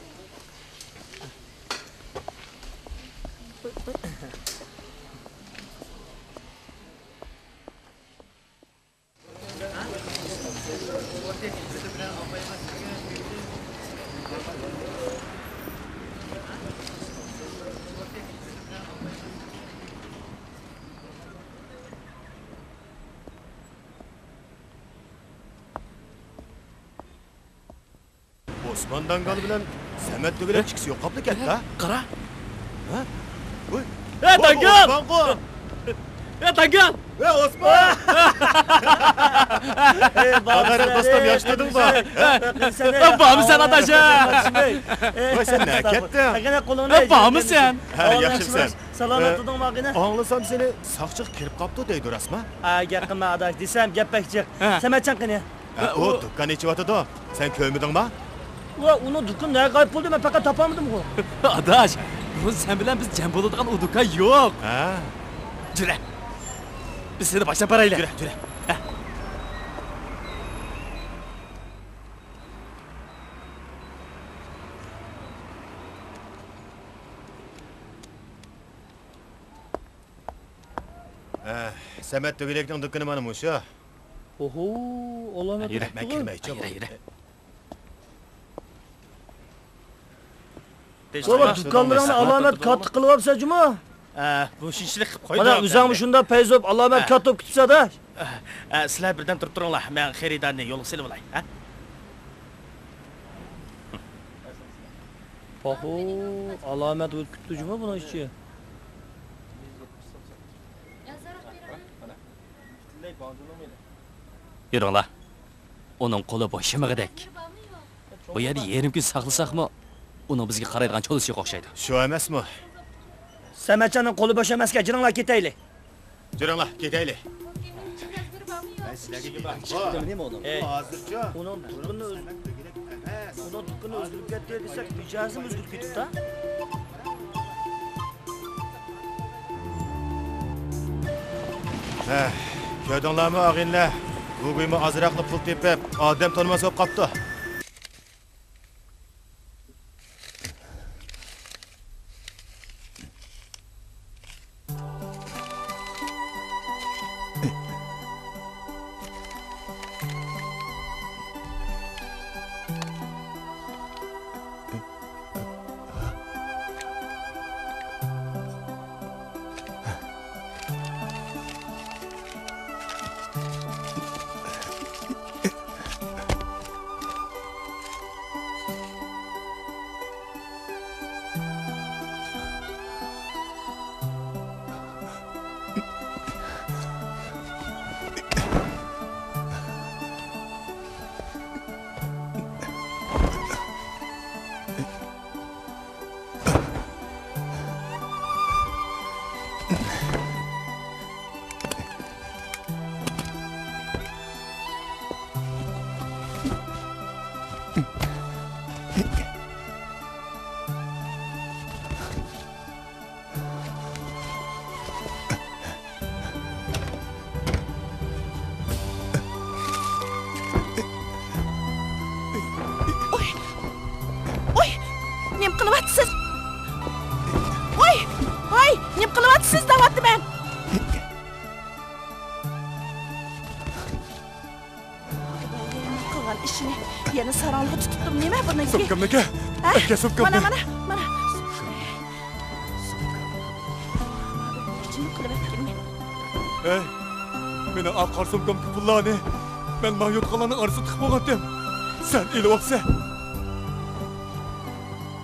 ئوسمان داڭگال بىلەن سەمەت تۈگۈلەك ئىككىسى يوقاپلا كەتتى، ھە؟ قارا. ھە؟ ۋوي. ھە، ۋوي، داڭگال! ئوسمانغۇ! ئە، داڭگال! ئە، ئوسمان! ئەي، بارمىسەن، دوستۇم، ياخشى تۇردۇڭمۇ؟ ئە، بارمىسەن، ئاداش؟ ۋاي، سەن نەگە كەتتىڭ؟ ئە، بارمىسەن؟ ھە، ياخشىمۇسەن؟ سالامەت تۇردۇڭمۇ، ئاغىنە؟ ئاڭلىسام، سېنى ساقچىغا كىرىپ قاپتۇ دەيدۇ، راستمۇ؟ ھە، گەپ قىلما، ئاداش، دېسەم، گەپ بەك جىق. سەمەتجان قېنى؟ ھە، ئۇ دۇكان ئېچىۋاتىدۇ. سەن كۆرمىدىڭما؟ ۋە، ئۇنىڭ دۇكىنى نەگە غايىب بولدى، مەن پەقەت تاپالمىدىمغۇ. ئاداش، بۇرۇن سەن بىلەن بىز جەم بولىدىغان ئۇ دۇكان يوق. ھە. جۈرە. بىز سېنى باشلاپ بارايلى. جۈرە، جۈرە. ھە. ھە، سەمەت تۆگىلەكنىڭ دۇكىنى مانا مۇشۇ. ئوھو، ئالامەت. يۈرە، مەن كىرمەيچۇ. يۈرە، يۈرە. بابا، دۇكانلىرىڭنى ئالامەت كاتتا قىلىۋاپسەن جۇمۇ. ئە، بۇ شۇنچىلىك قىلىپ قويدۇق. مانا، ئۆزۈڭ مۇشۇنداق پەيز بولۇپ، ئالامەت كاتتا بولۇپ كېتىپسەن-دە. ئە، سىلەر بىردەم تۇرۇپ تۇرۇڭلار، مەن خېرىدارنى يولغا سېلىۋالاي، ھە؟ پاخو، ئالامەت بولۇپ كېتىپتۇ جۇمۇ بۇنىڭ ئىچى. يۈرۈڭلار. ئۇنىڭ قولى بوشىمىغۇدەك. بۇ يەردە يېرىم كۈن ساقلىساقمۇ، ئۇنىڭ بىزگە قارايدىغان چولىسى يوق ئوخشايدۇ. شۇ ئەمەسمۇ؟ سەمەتجاننىڭ قولى بوش ئەمەسكەن، جېنىڭلار كېتەيلى. جېنىڭلار كېتەيلى. مەن سىلەرگە گېپىم چىقتىمۇ نېمە ئۇنىڭ؟ ھازىرچۇ. ئۇنىڭ دۇكىنىنى ئۆز-، ئۇنىڭ دۇكىنى ئۆزگىرىپ كەتتى دېسەك، مىجەزىمۇ ئۆزگىرىپ كېتىپتۇ. ھە، كۆردۈڭلارمۇ ئاغىنىلەر؟ گۇگۇيمۇ ئازراقلا پۇل تېپىپ، ئادەم تونۇماس بولۇپ قاپتۇ. ئوي! ئوي! نېمە قىلىۋاتىسىز؟ ئوي! ۋاي! نېمە قىلىۋاتىسىز دەۋاتىمەن! قىلغان ئىشىنى يەنە ساراڭلىققا تۇتۇپتۇ نېمە بۇنىڭكى؟ سومكامنى ئەكە. ھە؟ ئەكە سومكامنى. مانا، مانا، مانا. ئىچىمنى قىلىۋەتكىنىمەن. ھەي، مېنىڭ ئا قارا سومكامدىكى پۇللارنى مەن ماڭا يوتقانلارنىڭ ئارىسىدا تىقىپ قويغانتىم. سەن ئېلىۋاپسەن.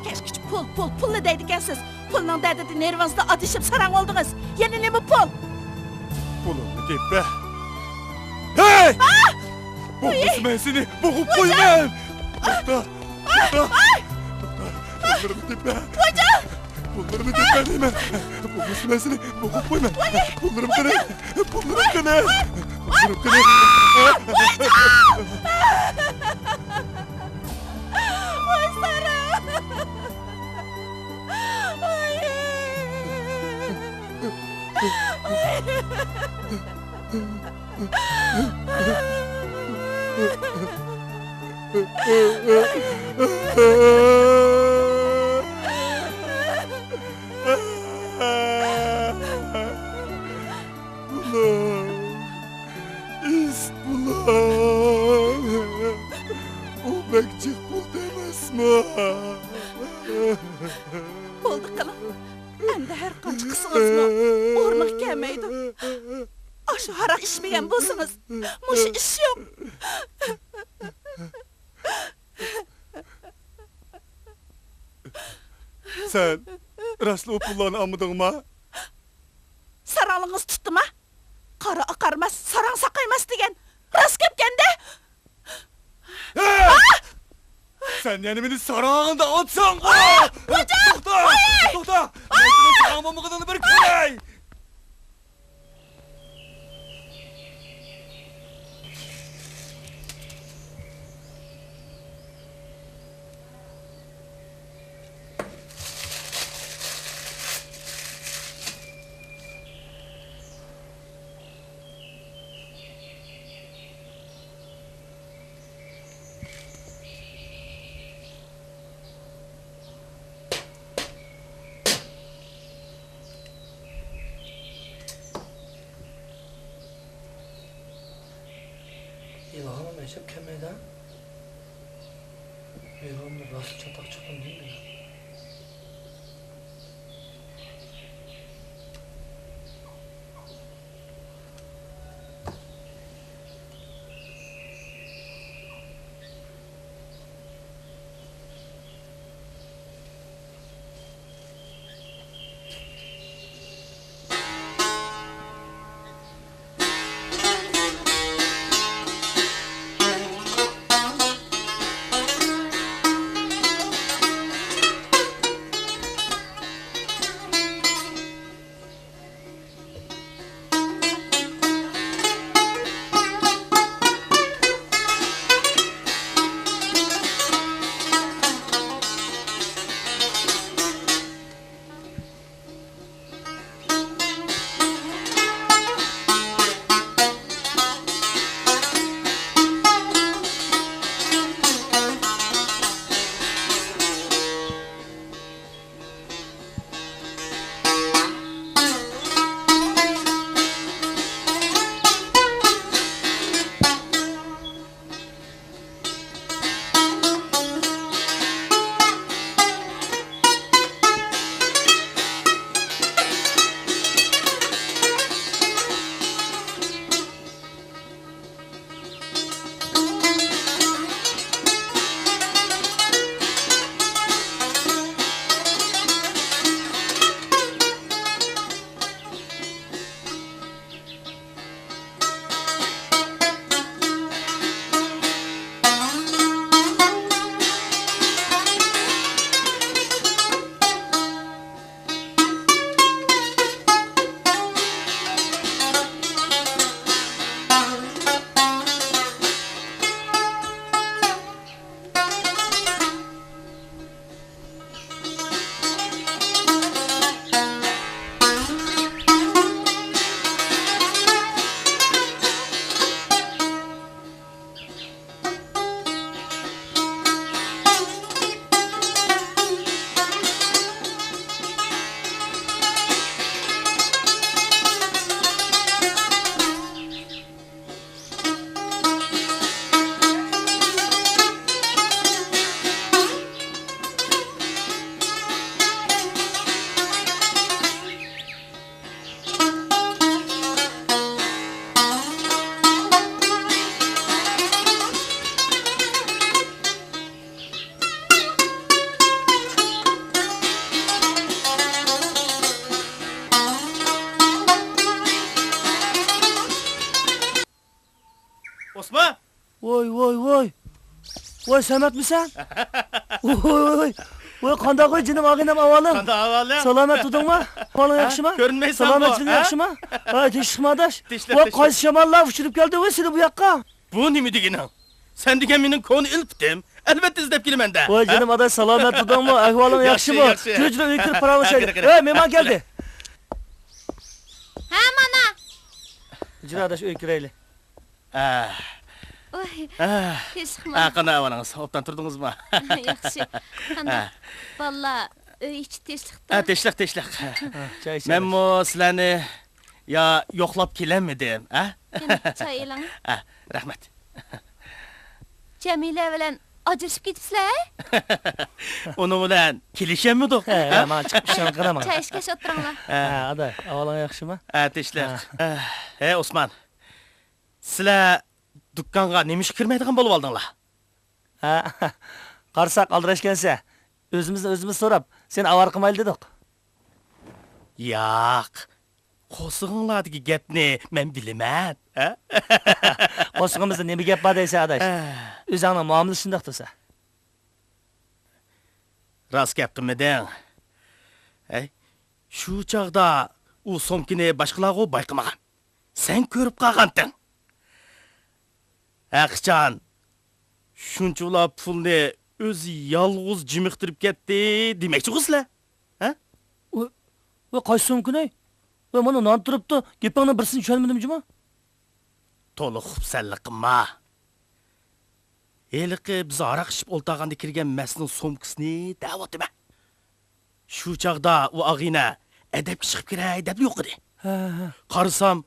كەچكىچە پۇل، پۇل، پۇلنى دەيدىكەنسىز. پۇلنىڭ دەردىدە نېرۋىڭىزدا ئادىشىپ ساراڭ بولدىڭىز. يەنە نېمە پۇل؟ پۇلۇمنى تېپە. ھەي! بولمىسا مەن سېنى بوغۇپ قويىمەن. توختا، توختا، توختا. پۇللىرىمنى تېپە. پۇللىرىمنى تېپە دەيمەن. بولمىسا مەن سېنى بوغۇپ قويىمەن. پۇللىرىم قېنى؟ پۇللىرىم قېنى؟ پۇللىرىم قېنى؟ ۋاي سارا! ئىسىت بۇلاڭ. ئۇ بەك جىق بولدى ئەمەسمۇ؟ بولدى قىلىڭ. ئەمدى ھەر قانچە قىلسىڭىزمۇ ئورنىغا كەلمەيدۇ. ئاشۇ ھاراق ئىچمىگەن بولسىڭىز، مۇشۇ ئىش يوق. سەن راستلا ئۇ پۇللارنى ئالمىدىڭما؟ ساراڭلىقىڭىز تۇتتىما؟ سەن يەنە مېنى ساراڭدا ئاتساڭغۇ! توختا! توختا! مەن سېنىڭ ساراڭ بولمىغىنىڭنى بىر كۆرەي! ئىلھامىم ئەجەب كەلمەيدۇ. ئىلھامدا راستلا چاتاق چىققان دېمەيدۇ. ئوسمان! ۋوي، ۋوي، ۋوي! ۋوي، سەمەتمىسەن؟ ۋوي، ۋوي، ۋوي! ۋوي، قانداق ۋوي، جېنىم ئاغىنەم، ئەھۋالىڭ؟ قانداق ئەھۋالىڭ؟ سالامەت تۇردۇڭما؟ ئەھۋالىڭ ھە؟ ياخشىما؟ كۆرۈنمەيسەن سالامەتچىلىك ھە؟ ياخشىما؟ ھە، تىنچلىقما ئاداش؟ تىنچلىق، ۋوي، تىنچلىق. قايسى شاماللار ئۇچۇرۇپ كەلدى ۋوي سېنى بۇ ياققا؟ بۇ نېمە دېگىنىڭ؟ سەن دېگەن مېنىڭ كونا ئىلپىتىم. ئەلۋەتتە ئىزدەپ كېلىمەن-دە. ۋاي جېنىم ئاداش، سالامەت تۇردۇڭمۇ؟ ئەھۋالىڭ ياخشى، ياخشىمۇ؟ ياخشى. جۈرە، جۈرە، ئۆيگە كىرىپ پاراڭلىشايلى. قېنى، قېنى. ھە، مانا. جۈرە ئاداش، ئۆيگە كىرەيلى. ئە. ۋاي، ئە. تىنچلىقما؟ ئە، قانداق ئەھۋالىڭىز؟ ئوبدان تۇردىڭىزمۇ؟ ياخشى. قانداق؟ ئە. بالىلار، ئۆي ئىچى تىنچلىقتا؟ ئە، تىنچلىق، تىنچلىق. ھە، چاي ئىچىڭ. مەنمۇ سىلەرنى يا يوقلاپ كېلەلمىدىم، ھە؟ قېنى، چاي ئېلىڭ. ھە، رەھمەت. جەمىلە بىلەن ئاجرىشىپ كېتىپسىلەر، ھە؟ ئۇنىڭ بىلەن كېلىشەلمىدۇق، ھە، ھە؟ مانا چىقىپ ئىشىڭىزغا قاراڭ. چاي ئىچكەچ ئولتۇرۇڭلار. ھە. ھە، ئاداي، ئەھۋالىڭ ياخشىمۇ؟ ھە، تىنچلىق. ھە. ھە، ھەي، ئوسمان. سىلەر دۇكانغا نېمە ئىشقا كىرمەيدىغان بولۇۋالدىڭلار؟ ھە، قارىساق ئالدىراشكەنسەن. ئۆزىمىزنى ئۆزىمىز سوراپ، سېنى ئاۋارە قىلمايلى دېدۇق. ياق، قورسىقىڭلاردىكى گەپنى مەن بىلىمەن، ھە؟ قورسىقىمىزدا نېمە گەپ بار دەيسەن، ئاداش؟ ھە. ئۆزۈڭنىڭ مۇئامىلىسى شۇنداق تۇرسا. راست گەپ قىلمىدىڭ. ھەي، شۇ چاغدا ئۇ سومكىنى باشقىلارغۇ بايقىمىغان. سەن كۆرۈپ قالغانتىڭ. ھەقىچان، شۇنچىۋالا پۇلنى ئۆزى يالغۇز جىمىقتۇرۇپ كەتتى دېمەكچىغۇ سىلەر؟ ھە؟ ۋە، ۋە قايسى سومكىنى؟ ۋە مانا نان تۇرۇپتۇ، گېپىڭنىڭ بىرسىنى چۈشەنمىدىم جۇمۇ. تولا خۇپسەنلىك قىلما. ھېلىقى بىز ھاراق ئىچىپ ئولتۇرغاندا كىرگەن مەستنىڭ سومكىسىنى دەۋاتىمەن. شۇ چاغدا ئۇ ئاغىنە ئەدەپكە چىقىپ كىرەي دەپلا يوقىدى. ھە، ھە. قارىسام،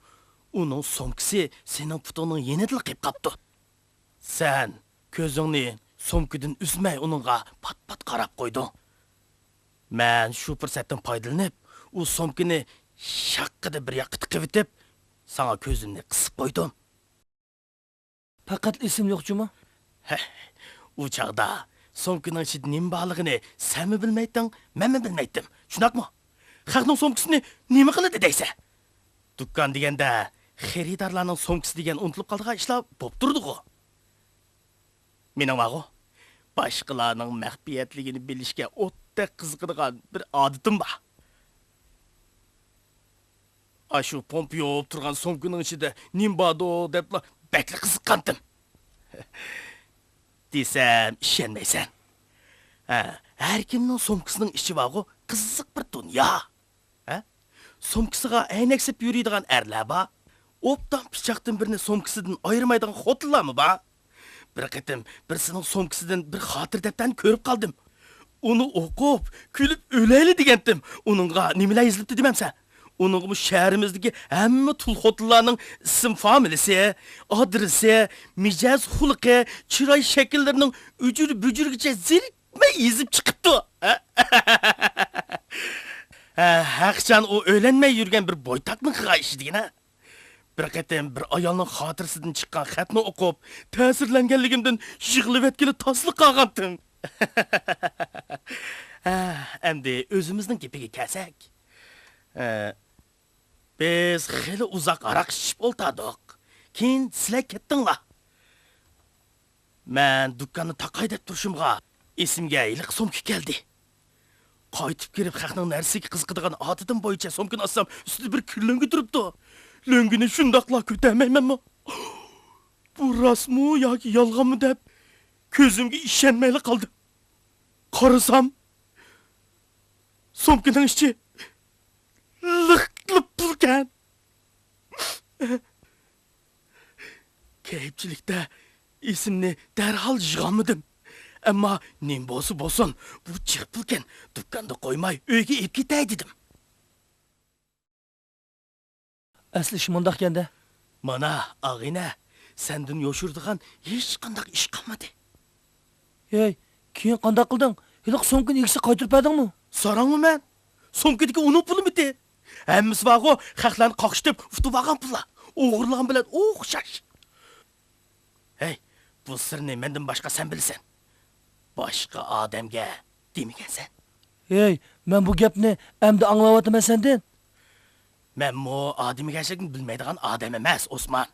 ئۇنىڭ سومكىسى سېنىڭ پۇتۇڭنىڭ يېنىدىلا قېلىپ قاپتۇ. سەن كۆزۈڭنى سومكىدىن ئۈزمەي ئۇنىڭغا پات-پات قاراپ قويدۇڭ. مەن شۇ پۇرسەتتىن پايدىلىنىپ، ئۇ سومكىنى شاققىدە بىر ياققا تىقىۋېتىپ، ساڭا كۆزۈمنى قىسىپ قويدۇم. پەقەت ئېسىمدە يوق جۇمۇ. ھە، ئۇ چاغدا سومكىنىڭ ئىچىدە نېمە بارلىقىنى سەنمۇ بىلمەيتتىڭ، مەنمۇ بىلمەيتتىم. شۇنداقمۇ؟ خەقنىڭ سومكىسىنى نېمە قىلىدۇ دەيسەن؟ دۇكان دېگەندە خېرىدارلارنىڭ سومكىسى دېگەن ئۇنتۇلۇپ قالىدىغان ئىشلار بولۇپ تۇرىدىغۇ. مېنىڭ بارغۇ، باشقىلارنىڭ مەخپىيەتلىكىنى بىلىشكە ئوتتەك قىزىقىدىغان بىر ئادىتىم بار. ئاشۇ پومپا يوۋۇپ تۇرغان سومكىنىڭ ئىچىدە نېمە باردۇ دەپلا بەكلا قىزىققانتىم. دېسەم ئىشەنمەيسەن. ھە، ھەركىمنىڭ سومكىسىنىڭ ئىچى بارغۇ، قىزىق بىر دۇنيا. ھە؟ سومكىسىغا ئەينەك سېلىپ يۈرىدىغان ئەرلەر بار. ئوبدان پىچاقتىن بىرنى سومكىسىدىن ئايرىمايدىغان خوتۇنلارمۇ بار. بىر قېتىم بىرسىنىڭ سومكىسىدىن بىر خاتىرە دەپتەرنى كۆرۈپ قالدىم. ئۇنى ئوقۇپ، كۈلۈپ ئۆلەيلى دېگەنتىم. ئۇنىڭغا نېمىلەر يېزىلىپتۇ دېمەمسەن؟ ئۇنىڭغىمۇ شەھىرىمىزدىكى ھەممە تۇل خوتۇنلارنىڭ ئىسىم فامىلىسى، ئادرېسى، مىجەز خۇلقى، چىراي شەكىللىرىنىڭ ئۈجۈر-بۈجۈرىگىچە زېرىكمەي يېزىپ چىقىپتۇ. ھە، ھەقىچان ئۇ ئۆيلەنمەي يۈرگەن بىر بويتاقنىڭ قىلغان ئىشى دېگىنە. بىر قېتىم بىر ئايالنىڭ خاتىرىسىدىن چىققان خەتنى ئوقۇپ، تەسىرلەنگەنلىكىمدىن يىغلىۋەتكىلى تاسلا قالغانتىم. ھە، ئەمدى ئۆزىمىزنىڭ گېپىگە كەلسەك. ھە، بىز خېلى ئۇزاق ھاراق ئىچىشىپ ئولتۇردۇق. كېيىن سىلەر كەتتىڭلار. مەن دۇكاننى تاقاي دەپ تۇرۇشۇمغا، ئېسىمگە ھېلىقى سومكا كەلدى. قايتىپ كىرىپ، خەقنىڭ نەرسىگە قىزىقىدىغان ئادىتىم بويىچە سومكىنى ئاچسام، ئۈستىدە بىر كۈل لۆڭگە تۇرۇپتۇ. لۆڭگىنى شۇنداقلا كۆتەرمەيمەنمۇ؟ بۇ راستمۇ ياكى يالغانمۇ دەپ، كۆزۈمگە ئىشەنمەيلا قالدىم. قارىسام، سومكىنىڭ ئىچى لىق-لىق پۇلكەن. كەيپچىلىكتە ئېسىمنى دەرھال يىغالمىدىم. ئەمما نېمە بولسا بولسۇن، بۇ جىق پۇلكەن، دۇكاندا قويماي ئۆيگە ئېلىپ كېتەي دېدىم. ئەسلى ئىش مۇنداقكەن-دە. مانا، ئاغىنە، سەندىن يوشۇرىدىغان ھېچقانداق ئىش قالمىدى. ھەي، كېيىن قانداق قىلدىڭ؟ ھېلىقى سومكىنى ئىگىسىگە قايتۇرۇپ بەردىڭمۇ؟ ساراڭمۇ مەن؟ سومكىدىكى ئۇنىڭ پۇلىمىتى؟ ھەممىسى بارغۇ، خەقلەرنى قاقشىتىپ ئۇتۇۋالغان پۇللار. ئوغرىلىغان بىلەن ئوخشاش. ھەي، بۇ سىرنى مەندىن باشقا سەن بىلىسەن. باشقا ئادەمگە دېمىگەنسەن. ھەي، مەن بۇ گەپنى ئەمدى ئاڭلاۋاتىمەن سەندىن. مەنمۇ ئادىمىگەرچىلىكنى بىلمەيدىغان ئادەم ئەمەس، ئوسمان.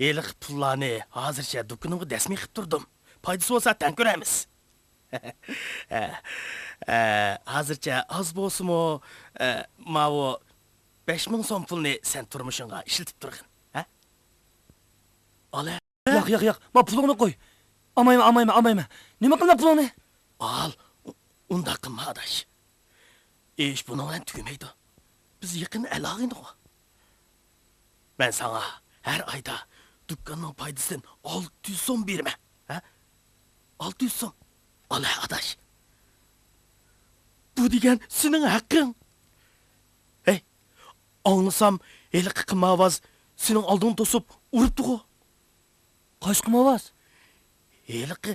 ھېلىقى پۇللارنى ھازىرچە دۇكىنىمغا دەسمىي قىلىپ تۇردۇم. پايدىسى بولسا تەڭ كۆرەرمىز. ھە، ھە، ھازىرچە ئاز بولسىمۇ، ھە، ماۋۇ بەش مىڭ سوم پۇلنى سەن تۇرمۇشۇڭغا ئىشلىتىپ تۇرغىن. ھە؟ ئالە. ياق، ياق، ياق. ما پۇلۇڭنى قوي. ئالمايمەن، ئالمايمەن، ئالمايمەن. نېمە قىلىمەن پۇلۇڭنى؟ ئال، ئۇ-، ئۇنداق قىلما، ئاداش. ئىش بۇنىڭ بىلەن تۈگىمەيدۇ. بىز يېقىن ئەل-ئاغىنىغۇ. مەن ساڭا ھەر ئايدا دۇكاننىڭ پايدىسىدىن ئالتە يۈز سوم بېرىمەن. ھە؟ ئالتە يۈز سوم. ئالە، ئاداش. بۇ دېگەن سېنىڭ ھەققىڭ. ھەي، ئاڭلىسام، ھېلىقى قىمارۋاز سېنىڭ ئالدىڭنى توسۇپ ئۇرۇپتىغۇ. قايسى قىمارۋاز؟ ھېلىقى،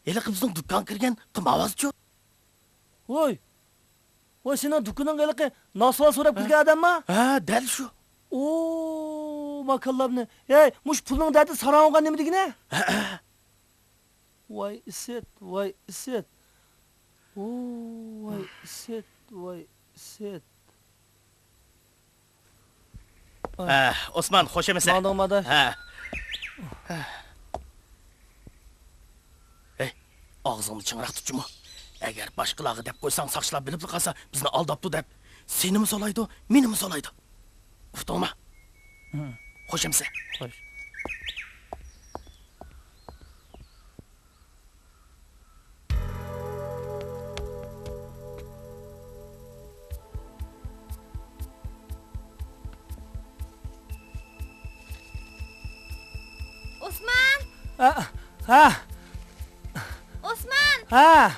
ھېلىقى بىزنىڭ دۇكانغا كىرگەن قىمارۋازچۇ. ۋوي! ۋوي، سېنىڭ دۇكىنىڭغا ھېلىقى ناسۋار سوراپ ھە؟ كىرگەن ئادەمما؟ ھە، دەل شۇ. ئو، ماكاللامنى. ھەي، مۇشۇ پۇلنىڭ دەردى ساراڭغا نېمە دېگىنە؟ ھە، ھە. ۋاي ئىسىت، ۋاي ئىسىت. ئو، ۋاي ئىسىت، ۋاي ئىسىت. ھە، ئوسمان، خوش ئەمىسە؟ ماڭدىڭمۇ ئاداش؟ ھە. ھەي، ئاغزىڭنى چىڭراق تۇت جۇمۇ. ئەگەر باشقىلارغا دەپ قويساڭ، ساقچىلار بىلىپلا قالسا، بىزنى ئالداپتۇ دەپ، سېنىمۇ سولايدۇ، مېنىمۇ سولايدۇ. ئۇقتۇڭما؟ ھە. خوش ئەمىسە. خوش. ئوسمان! ھە، ھە. ئوسمان! ھە.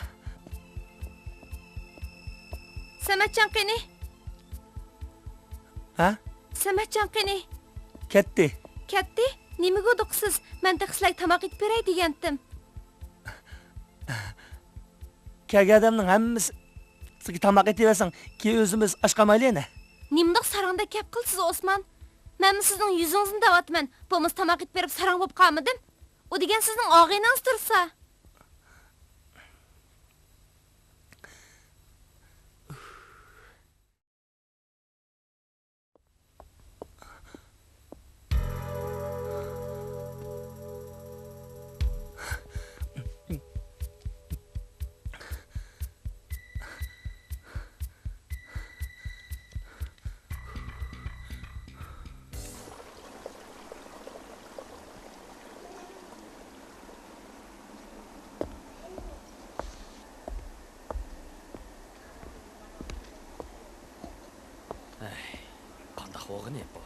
سەمەتجان قېنى؟ ھە؟ سەمەتجان قېنى؟ كەتتى. كەتتى؟ نېمىگە ئۇدۇقسىز؟ مەن تېخى سىلەرگە تاماق ئېتىپ بېرەي دېگەنتىم. كەلگەن ئادەمنىڭ ھەممىسىگە تاماق ئېتىۋەرسەڭ، كېيىن ئۆزىمىز ئاچ قالمايلى يەنە. نېمىنداق ساراڭدەك گەپ قىلىسىز، ئوسمان؟ مەنمۇ سىزنىڭ يۈزىڭىزنى دەۋاتىمەن. بولمىسا تاماق ئېتىپ بېرىپ ساراڭ بولۇپ قالمىدىم. ئۇ دېگەن سىزنىڭ ئاغىنىڭىز تۇرسا. ئەي، قانداق بولغىنى بۇ؟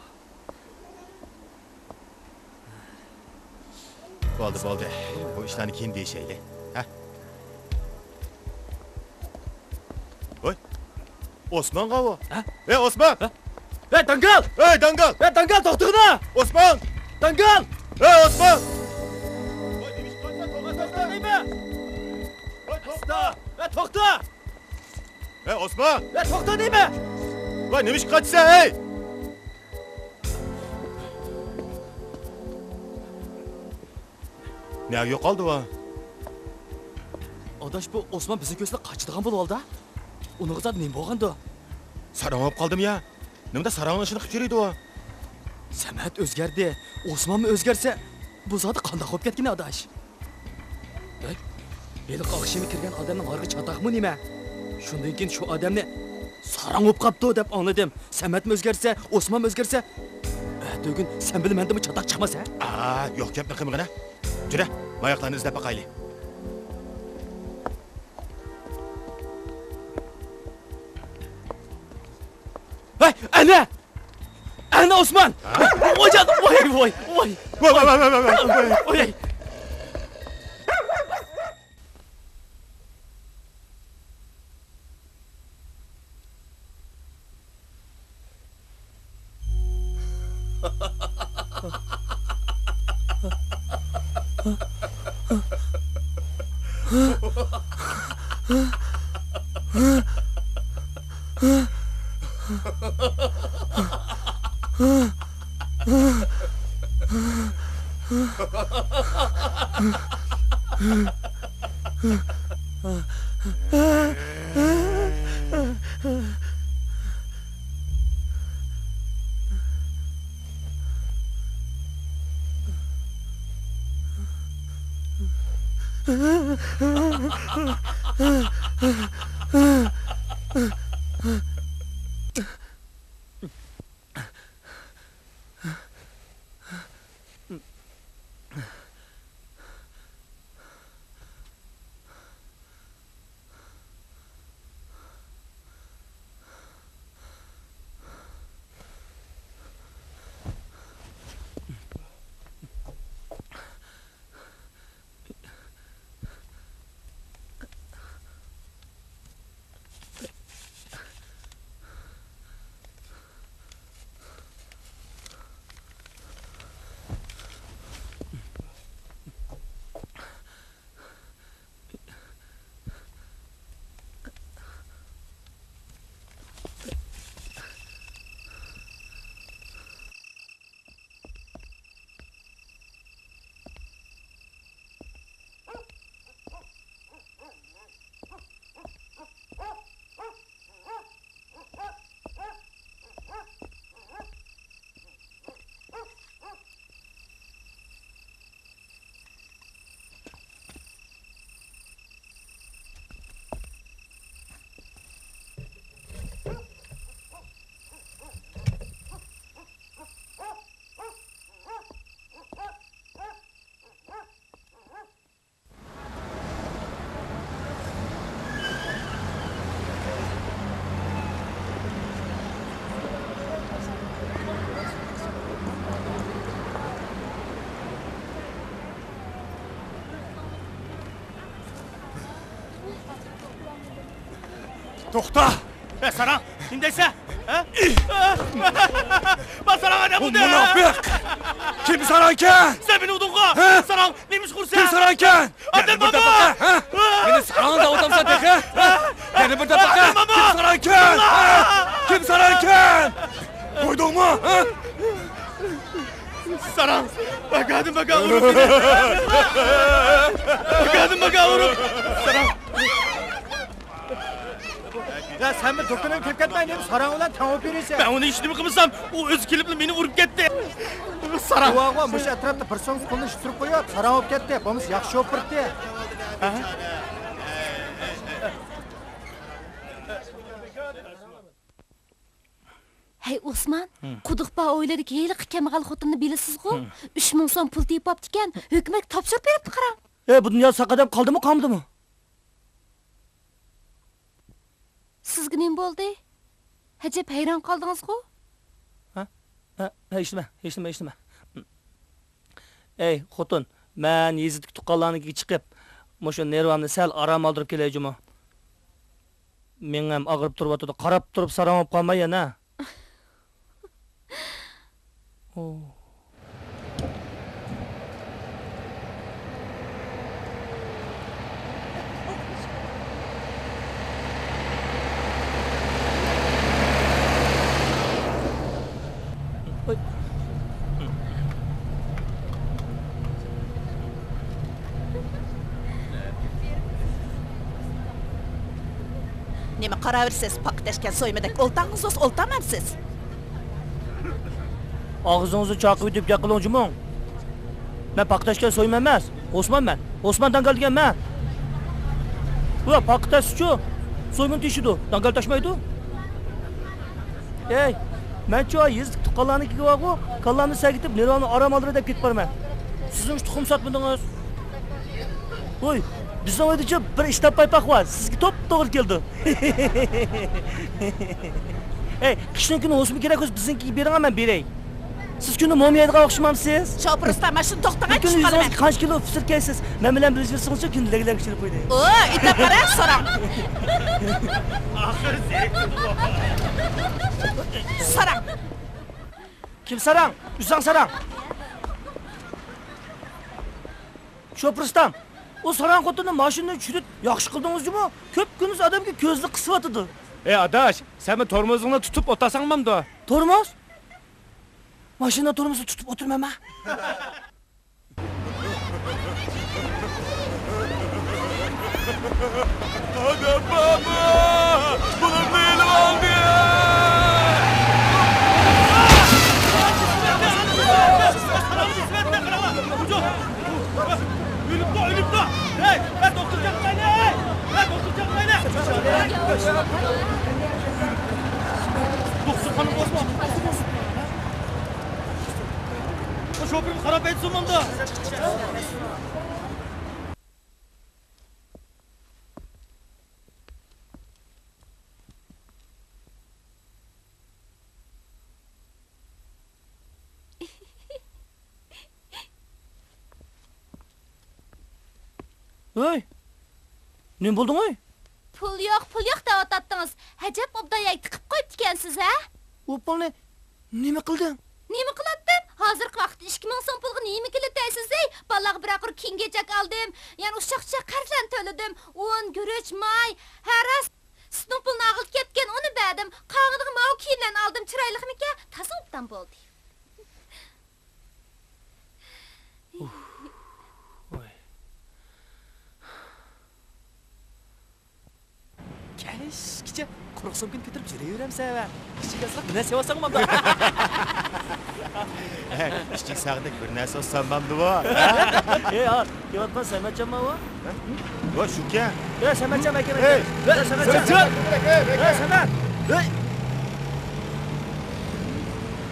بولدى، بولدى. بۇ ئىشلارنى كېيىن دېيىشەيلى. ھە؟ ۋاي، ئوسمانغا بۇ. ھە؟ ھەي، ئوسمان! ھە؟ ھەي، داڭگال! ھەي، داڭگال! ھەي، داڭگال، توختىغىنا! ئوسمان! داڭگال! ھەي، ئوسمان! ۋاي، نېمە ئىش قىلىسەن؟ توختا، توختا دەيمەن! ۋاي، توختا! ھەي، توختا! ھەي، ئوسمان! ھەي، توختا دەيمەن! ۋاي، نېمە ئىش قىلىسەن، ھەي؟ نەگە يوقالدى ئۇ؟ ئاداش، بۇ ئوسمان بىزنى كۆرسىلا قاچىدىغان بولۇۋالدى. ئۇنىڭغا زادى نېمە بولغاندۇ؟ ساراڭ بولۇپ قالدىمۇ يا؟ نېمىدە ساراڭنىڭ ئىشىنى قىلىپ يۈرىدۇ ئۇ؟ سەمەت ئۆزگەردى، ئوسمانمۇ ئۆزگەرسە، بۇ زادى قانداق بولۇپ كەتكىنى، ئاداش؟ ھەي، ھېلىقى ئاخشىمى كىرگەن ئادەمنىڭ ھارغا چاتاقمۇ نېمە؟ شۇندىن كېيىن شۇ ئادەمنى ساراڭ بولۇپ قاپتۇ دەپ ئاڭلىدىم. سەمەتمۇ ئۆزگەرسە، ئوسمانمۇ ئۆزگەرسە، ئەتىگۈن سەن بىلەن مەندىنمۇ چاتاق چىقماس، ھە؟ ئا، يوق گەپنى قىلمىغىن، ھە؟ جۈرە، ماياقلارنى ئىزدەپ باقايلى. ھەي، ئەنە! ئەنە ئوسمان! ھە؟ ۋاي جان، ۋاي، ۋاي، ۋاي. ۋاي، ۋاي، ۋاي. ۋاي. توختا! ئە، ساراڭ، نېمە دەيسەن؟ ھە؟ بار ساراڭ ئادەم بۇ ئۇدى! مۇناپىق! كىم ساراڭكەن؟ سەن مېنى ئۇدۇڭغۇ! ھە؟ ساراڭ، نېمە ئىش قۇرسەن؟ كىم ساراڭكەن؟ ئادەم بابا! ھە؟ مېنى ساراڭ دەۋاتامسەن تېخى؟ ھە؟ يەنە بىر دەپە! ئادەم بابا! كىم ساراڭكەن؟ ھە؟ كىم ساراڭكەن؟ قويدۇڭمۇ؟ ھە؟ ساراڭ! بەكەدىن بەكە ئۇرۇپ مېنى! بەكەدىن بەكە ئۇرۇپ! ساراڭ! يا سەن بىر دۇكىنىڭغا كىرىپ كەتمەي، نېمە ساراڭ بىلەن تەڭ ئوپېرىسىيە؟ مەن ئۇنى ھېچنېمە قىلمىسام، ئۇ ئۆزى كېلىپلا مېنى ئۇرۇپ كەتتى. ساراڭ! ئۇۋاغۇ، مۇشۇ ئەتراپتا بىر سومكا پۇلنى ئىتتۈرۈپ قويۇپ، ساراڭ بولۇپ كەتتى. بولمىسا ياخشى شوپۇر ئىدى. ھە؟ ھەي، ئوسمان، ھە. قۇدۇقپا ھويلىدىكى ھېلىقى كەمبەغەل خوتۇننى بىلىسىزغۇ؟ ھە. ئۈچ مىڭ سوم پۇل تېپىپتىكەن، ھۆكۈمەتكە تاپشۇرۇپ بېرىپتۇ، قاراڭ. ئە، بۇ دۇنيادا ساق ئادەم قالدىمۇ، قالمىدىمۇ؟ سىزگە نېمە بولدى؟ ئەجەب ھەيران قالدىڭىزغۇ؟ ھە؟ ھە، ھە، ھېچنېمە، ھېچنېمە، ھېچنېمە. ئەي، خوتۇن، مەن يېزىدىكى تۇغقانلارنىڭكىگە چىقىپ، مۇشۇ نېرۋامنى سەل ئارام ئالدۇرۇپ كېلەي جۇمۇ. مېڭەم ئاغرىپ تۇرۇۋاتىدۇ، قاراپ تۇرۇپ ساراڭ بولۇپ قالماي يەنە. نېمە قاراۋېرىسىز؟ پاقا تەشكەن سويمىدەك ئولتاڭىز بولسا ئولتامەنسىز. ئاغزىڭىزنى چاقىۋېتىپ گەپ قىلىڭ جۇمۇڭ. مەن پاقا تەشكەن سويما ئەمەس، ئوسمان مەن. ئوسمان داڭگال دېگەن مەن. بۇ پاقا تەشچۇ، سويمىنى تېشىدۇ، داڭگال تاشمايدۇ. ئەي، مەنچۇ يېزىدىكى تۇغقانلارنىڭكىگە بارغۇ، كاللامنى سەگىتىپ، نېرۋامنى ئارام ئالدۇرۇي دەپ كېتىپ بارىمەن. سىزنىڭ تۇخۇم ساتمىدىڭىز. ۋوي، بىزنىڭ ئۆيدىچۇ بىر ئىشتاپ پايپاق بار، سىزگە توپتوغرا كېلىدۇ. ئەي، قىشنىڭ كۈنى ھوسۇما كېرەك بولسا، بىزنىڭكىگە بېرىڭە، مەن بېرەي. سىز كۈندە موما يەيدىغان ئوخشىمامسىز؟ شوپۇر ئۇستا، مانا شۇنى توختىغان بۈگۈن چۈشۈپ قالىمەن. يۈزىڭىزگە قانچە كىلو پىسىر كەيسىز؟ مەن بىلەن بىللە يۈرسىڭىزچۇ، كۈندە لەگلەك چۈشۈرۈپ قويدى. ئو، ئېيتىپ قارا، ساراڭ. ساراڭ. كىم ساراڭ؟ ئۆزۈڭ ساراڭ. شوپۇر ئۇستام، ئۇ ساراڭ خوتۇننى ماشىنىدىن چۈشۈرۈپ ياخشى قىلدىڭىز جۇمۇ؟ كۈپكۈندۈز ئادەمگە كۆزىنى قىسىۋاتىدۇ. ئەي ئاداش، سەنمۇ تورمۇزۇڭنى تۇتۇپ ئولتۇرساڭ بولامدۇ؟ تورمۇز؟ ماشىنا تورمۇزىنى تۇتۇپ ئولتۇرىمەن مەن. ئادەم بارمۇ؟ بۇلارنى ئېلىۋالدى! ئۆلۈپتۇ، ئۆلۈپتۇ! ھەي، ھەي، دوختۇر چاقىرايلى! ھەي، دوختۇر چاقىرايلى! دوختۇرخانا بوشمۇ؟ شوپۇرغا قاراپ ئېيتسۇن مۇندا! ھەي! نېمە بولدۇڭ ھەي؟ پۇل يوق، پۇل يوق دەۋاتاتتىڭىز. ئەجەب ئوبدان يەرگە تىقىپ قويۇپتىكەنسىز ھە؟ ئۇ پۇلنى نېمە قىلدىڭ؟ نېمە قىلاتتىم؟ ھازىرقى ۋاقىتتا ئىككى مىڭ سوم پۇلغا نېمە كېلىدۇ دەيسىز ھەي؟ بالىلارغا بىرەر قۇر كىيىم-كېچەك ئالدىم. يەنە ئۇششاق-چۈششەك قەرزلەرنى تۆلىدىم. ئۇن، گۈرۈچ، ماي، ھە راست، سۈتنىڭ پۇلىنى ئالغىلى كەتكەن، ئۇنى بەردىم. قالغىنىغا ماۋۇ كىيىملەرنى ئالدىم، چىرايلىقمىكەن؟ تازا ئوبدان بولدى. ۋاي. كەچكىچە قۇرۇق سومكىنى كۆتۈرۈپ يۈرۈۋېرەمسەن ۋە كىچىك ئازراق بىر نەرسە يەۋالساڭ بولامدۇ؟ كىچىك ساغدەك بىر نەرسە ئالسام بولامدۇ بۇ؟ ئەي، ھە؟ كېلىۋاتقان سەمەتجانمۇ بۇ؟ ۋە شۇكەن. ۋە سەمەتجان ئاكام. ۋە سەمەتجان. ۋە سەمەت. ۋەي.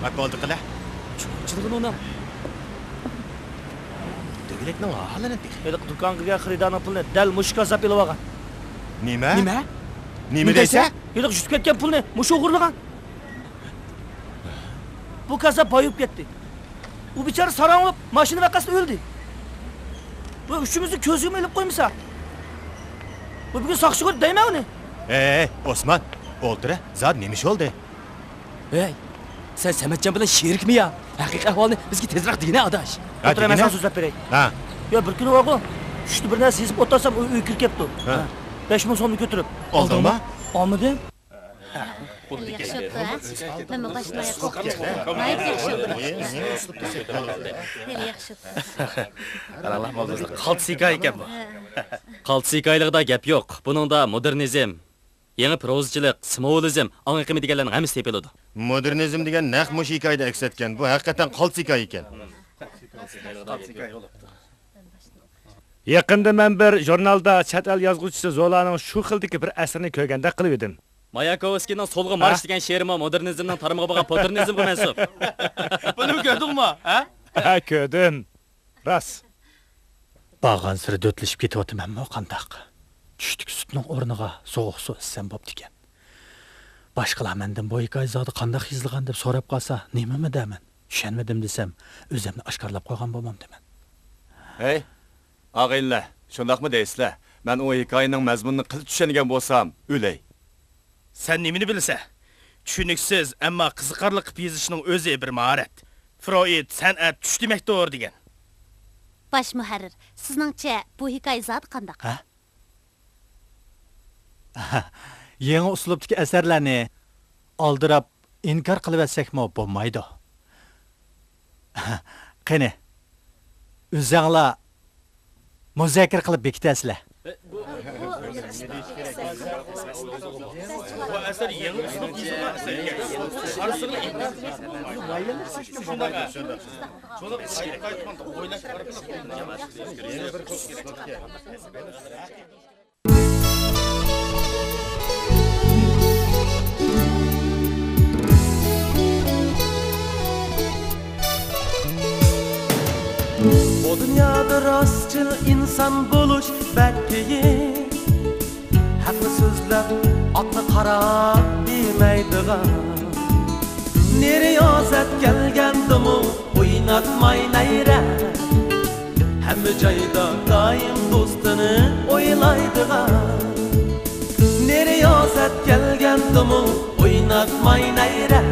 ئاكا ئالدى قىلە. چىلغىنىڭ. دۆگىلەكنىڭ ھالىنى تېخى. ھېلىقى دۇكانغا كىرگەن خېرىدارنىڭ پۇلىنى دەل مۇشۇ كاززاپ ئېلىۋالغان. نېمە؟ نېمە؟ نېمە دەيسەن؟ ھېلىقى يۈتۈپ كەتكەن پۇلنى مۇشۇ ئوغرىلىغان. بۇ كاززاپ باي بولۇپ كەتتى. ئۇ بىچارە ساراڭ بولۇپ ماشىنا ۋەقەسىدە ئۆلدى. بۇ ئۈچىمىزنى كۆزگىمۇ ئىلىپ قويمىسا. بۇ بۈگۈن ساقچى كۆردى دەيمەن ئۇنى. ھەي، ھەي، ئوسمان، ئولتۇر، زادى نېمە ئىش بولدى؟ ھەي، سەن سەمەتجان بىلەن شېرىكمۇ يا؟ ھەقىقىي ئەھۋالنى بىزگە تېزراق دېگىنە، ئاداش. ھە، ئولتۇر، مەن دېگىنە؟ ساڭا سۆزلەپ بېرەي. ھە. يا، بىر كۈنى بارغۇ، چۈشتە بىر نەرسە يېزىپ ئولتۇرسام، ئۇ ئۆيگە كىرىپ كەپتۇ. ھە. بەش مىڭ سومنى كۆتۈرۈپ. ئالدىڭمۇ؟ ئالمىدىم. ياخشى بوپتۇ، ھە؟ مەنمۇ باشتىن ئاياغ ئوقۇپ چىقتىم. ناھايىتى ياخشى بولدى. خېلى ياخشى بوپتۇ. قاراڭلار، ماۋزۇ قالتىس ھېكايە ئىكەن بۇ. قالتىس ھېكايىلىقىدا گەپ يوق. بۇنىڭدا مودېرنىزم، يېڭى پروزىچىلىق، سىمۋولىزم، ئاڭ ئېقىمى دېگەنلەرنىڭ ھەممىسى تېپىلىدۇ. مودېرنىزم دېگەن نەق مۇشۇ ھېكايىدە ئەكس ئەتكەن. بۇ ھەقىقەتەن قالتىس ھېكايە ئىكەن. يېقىندا مەن بىر ژۇرنالدا چەت ئەل يازغۇچىسى زولانىڭ شۇ خىلدىكى بىر ئەسىرىنى كۆرگەندەك قىلىۋىدىم. ماياكوۋسكىينىڭ سولغا مارش ھە؟ دېگەن شېئىرىمۇ مودېرنىزمنىڭ تارمىقىغا بولغان پوتېرنىزمغا مەنسۇپ. بۇنىمۇ كۆردۈڭمۇ، ھە؟ ھە، كۆردۈم. راست. بارغانسېرى دۆتلىشىپ كېتىۋاتىمەنمۇ قانداق؟ چۈشتىكى سۈتنىڭ ئورنىغا سوغۇق سۇ ئىچسەم بوپتىكەن. باشقىلار مەندىن بۇ ھېكايە زادى قانداق يېزىلغان دەپ سوراپ قالسا، نېمىمۇ دەرمەن؟ چۈشەنمىدىم دېسەم، ئۆزۈمنى ئاشكارىلاپ قويغان بولمامدىمەن؟ ھەي، ئاغىنىلەر، شۇنداقمۇ دەيسىلەر؟ مەن ئۇ ھېكايىنىڭ مەزمۇنىنى قىلچە چۈشەنگەن بولسام، ئۆلەي. سەن نېمىنى بىلىسەن؟ چۈشىنىكسىز، ئەمما قىزىقارلىق قىلىپ يېزىشنىڭ ئۆزى بىر ماھارەت. فرويد سەنئەت چۈش دېمەكتۇر دېگەن. باش مۇھەررىر، سىزنىڭچە بۇ ھېكايە زادى قانداق؟ ھە؟ يېڭى ئۇسلۇبتىكى ئەسەرلەرنى ئالدىراپ ئىنكار قىلىۋەتسەكمۇ بولمايدۇ. قېنى، ئۆزەڭلار مۇزاكىرە قىلىپ بېكىتەسىلەر. بۇ ئەسەر يېڭى ئۇسلۇب يېزىلغان ئەسەر ئىكەن. ئارىسىغا ئېيتىپ، شۇنداق، شۇنداق. شۇنى قايتا قايتىغان ئويلاش ئارقىلىق. بۇ دۇنيادا راستچىل ئىنسان بولۇش بەك قىيىن. ھەقنى سۆزلەپ، ئاتنى قاراپ دېمەيدىغان. نېرى رىيازەت كەلگەندىمۇ ئويناتماي نەيرە. ھەممە جايدا دائىم دوستىنى ئويلايدىغان. نېرى رىيازەت كەلگەندىمۇ ئويناتماي نەيرە.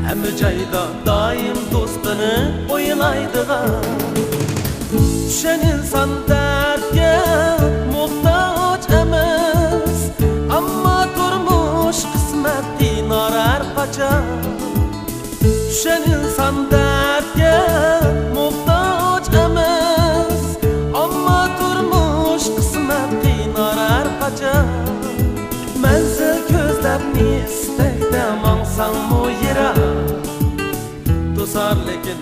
ھەممە جايدا دائىم دوستىنى ئويلايدىغان. چۈشەن ئىنسان دەردكە موھتاج ئەمەس، ئەمما تۇرمۇش قىسمەت قىينار ھەر قاچان. چۈشەن ئىنسان دەردكە موھتاج ئەمەس، ئەمما تۇرمۇش قىسمەت قىينار ھەر قاچان. مەنزىل كۆزلەپ ئىستەكتە ماڭساڭمۇ يىراق، توسار لېكىن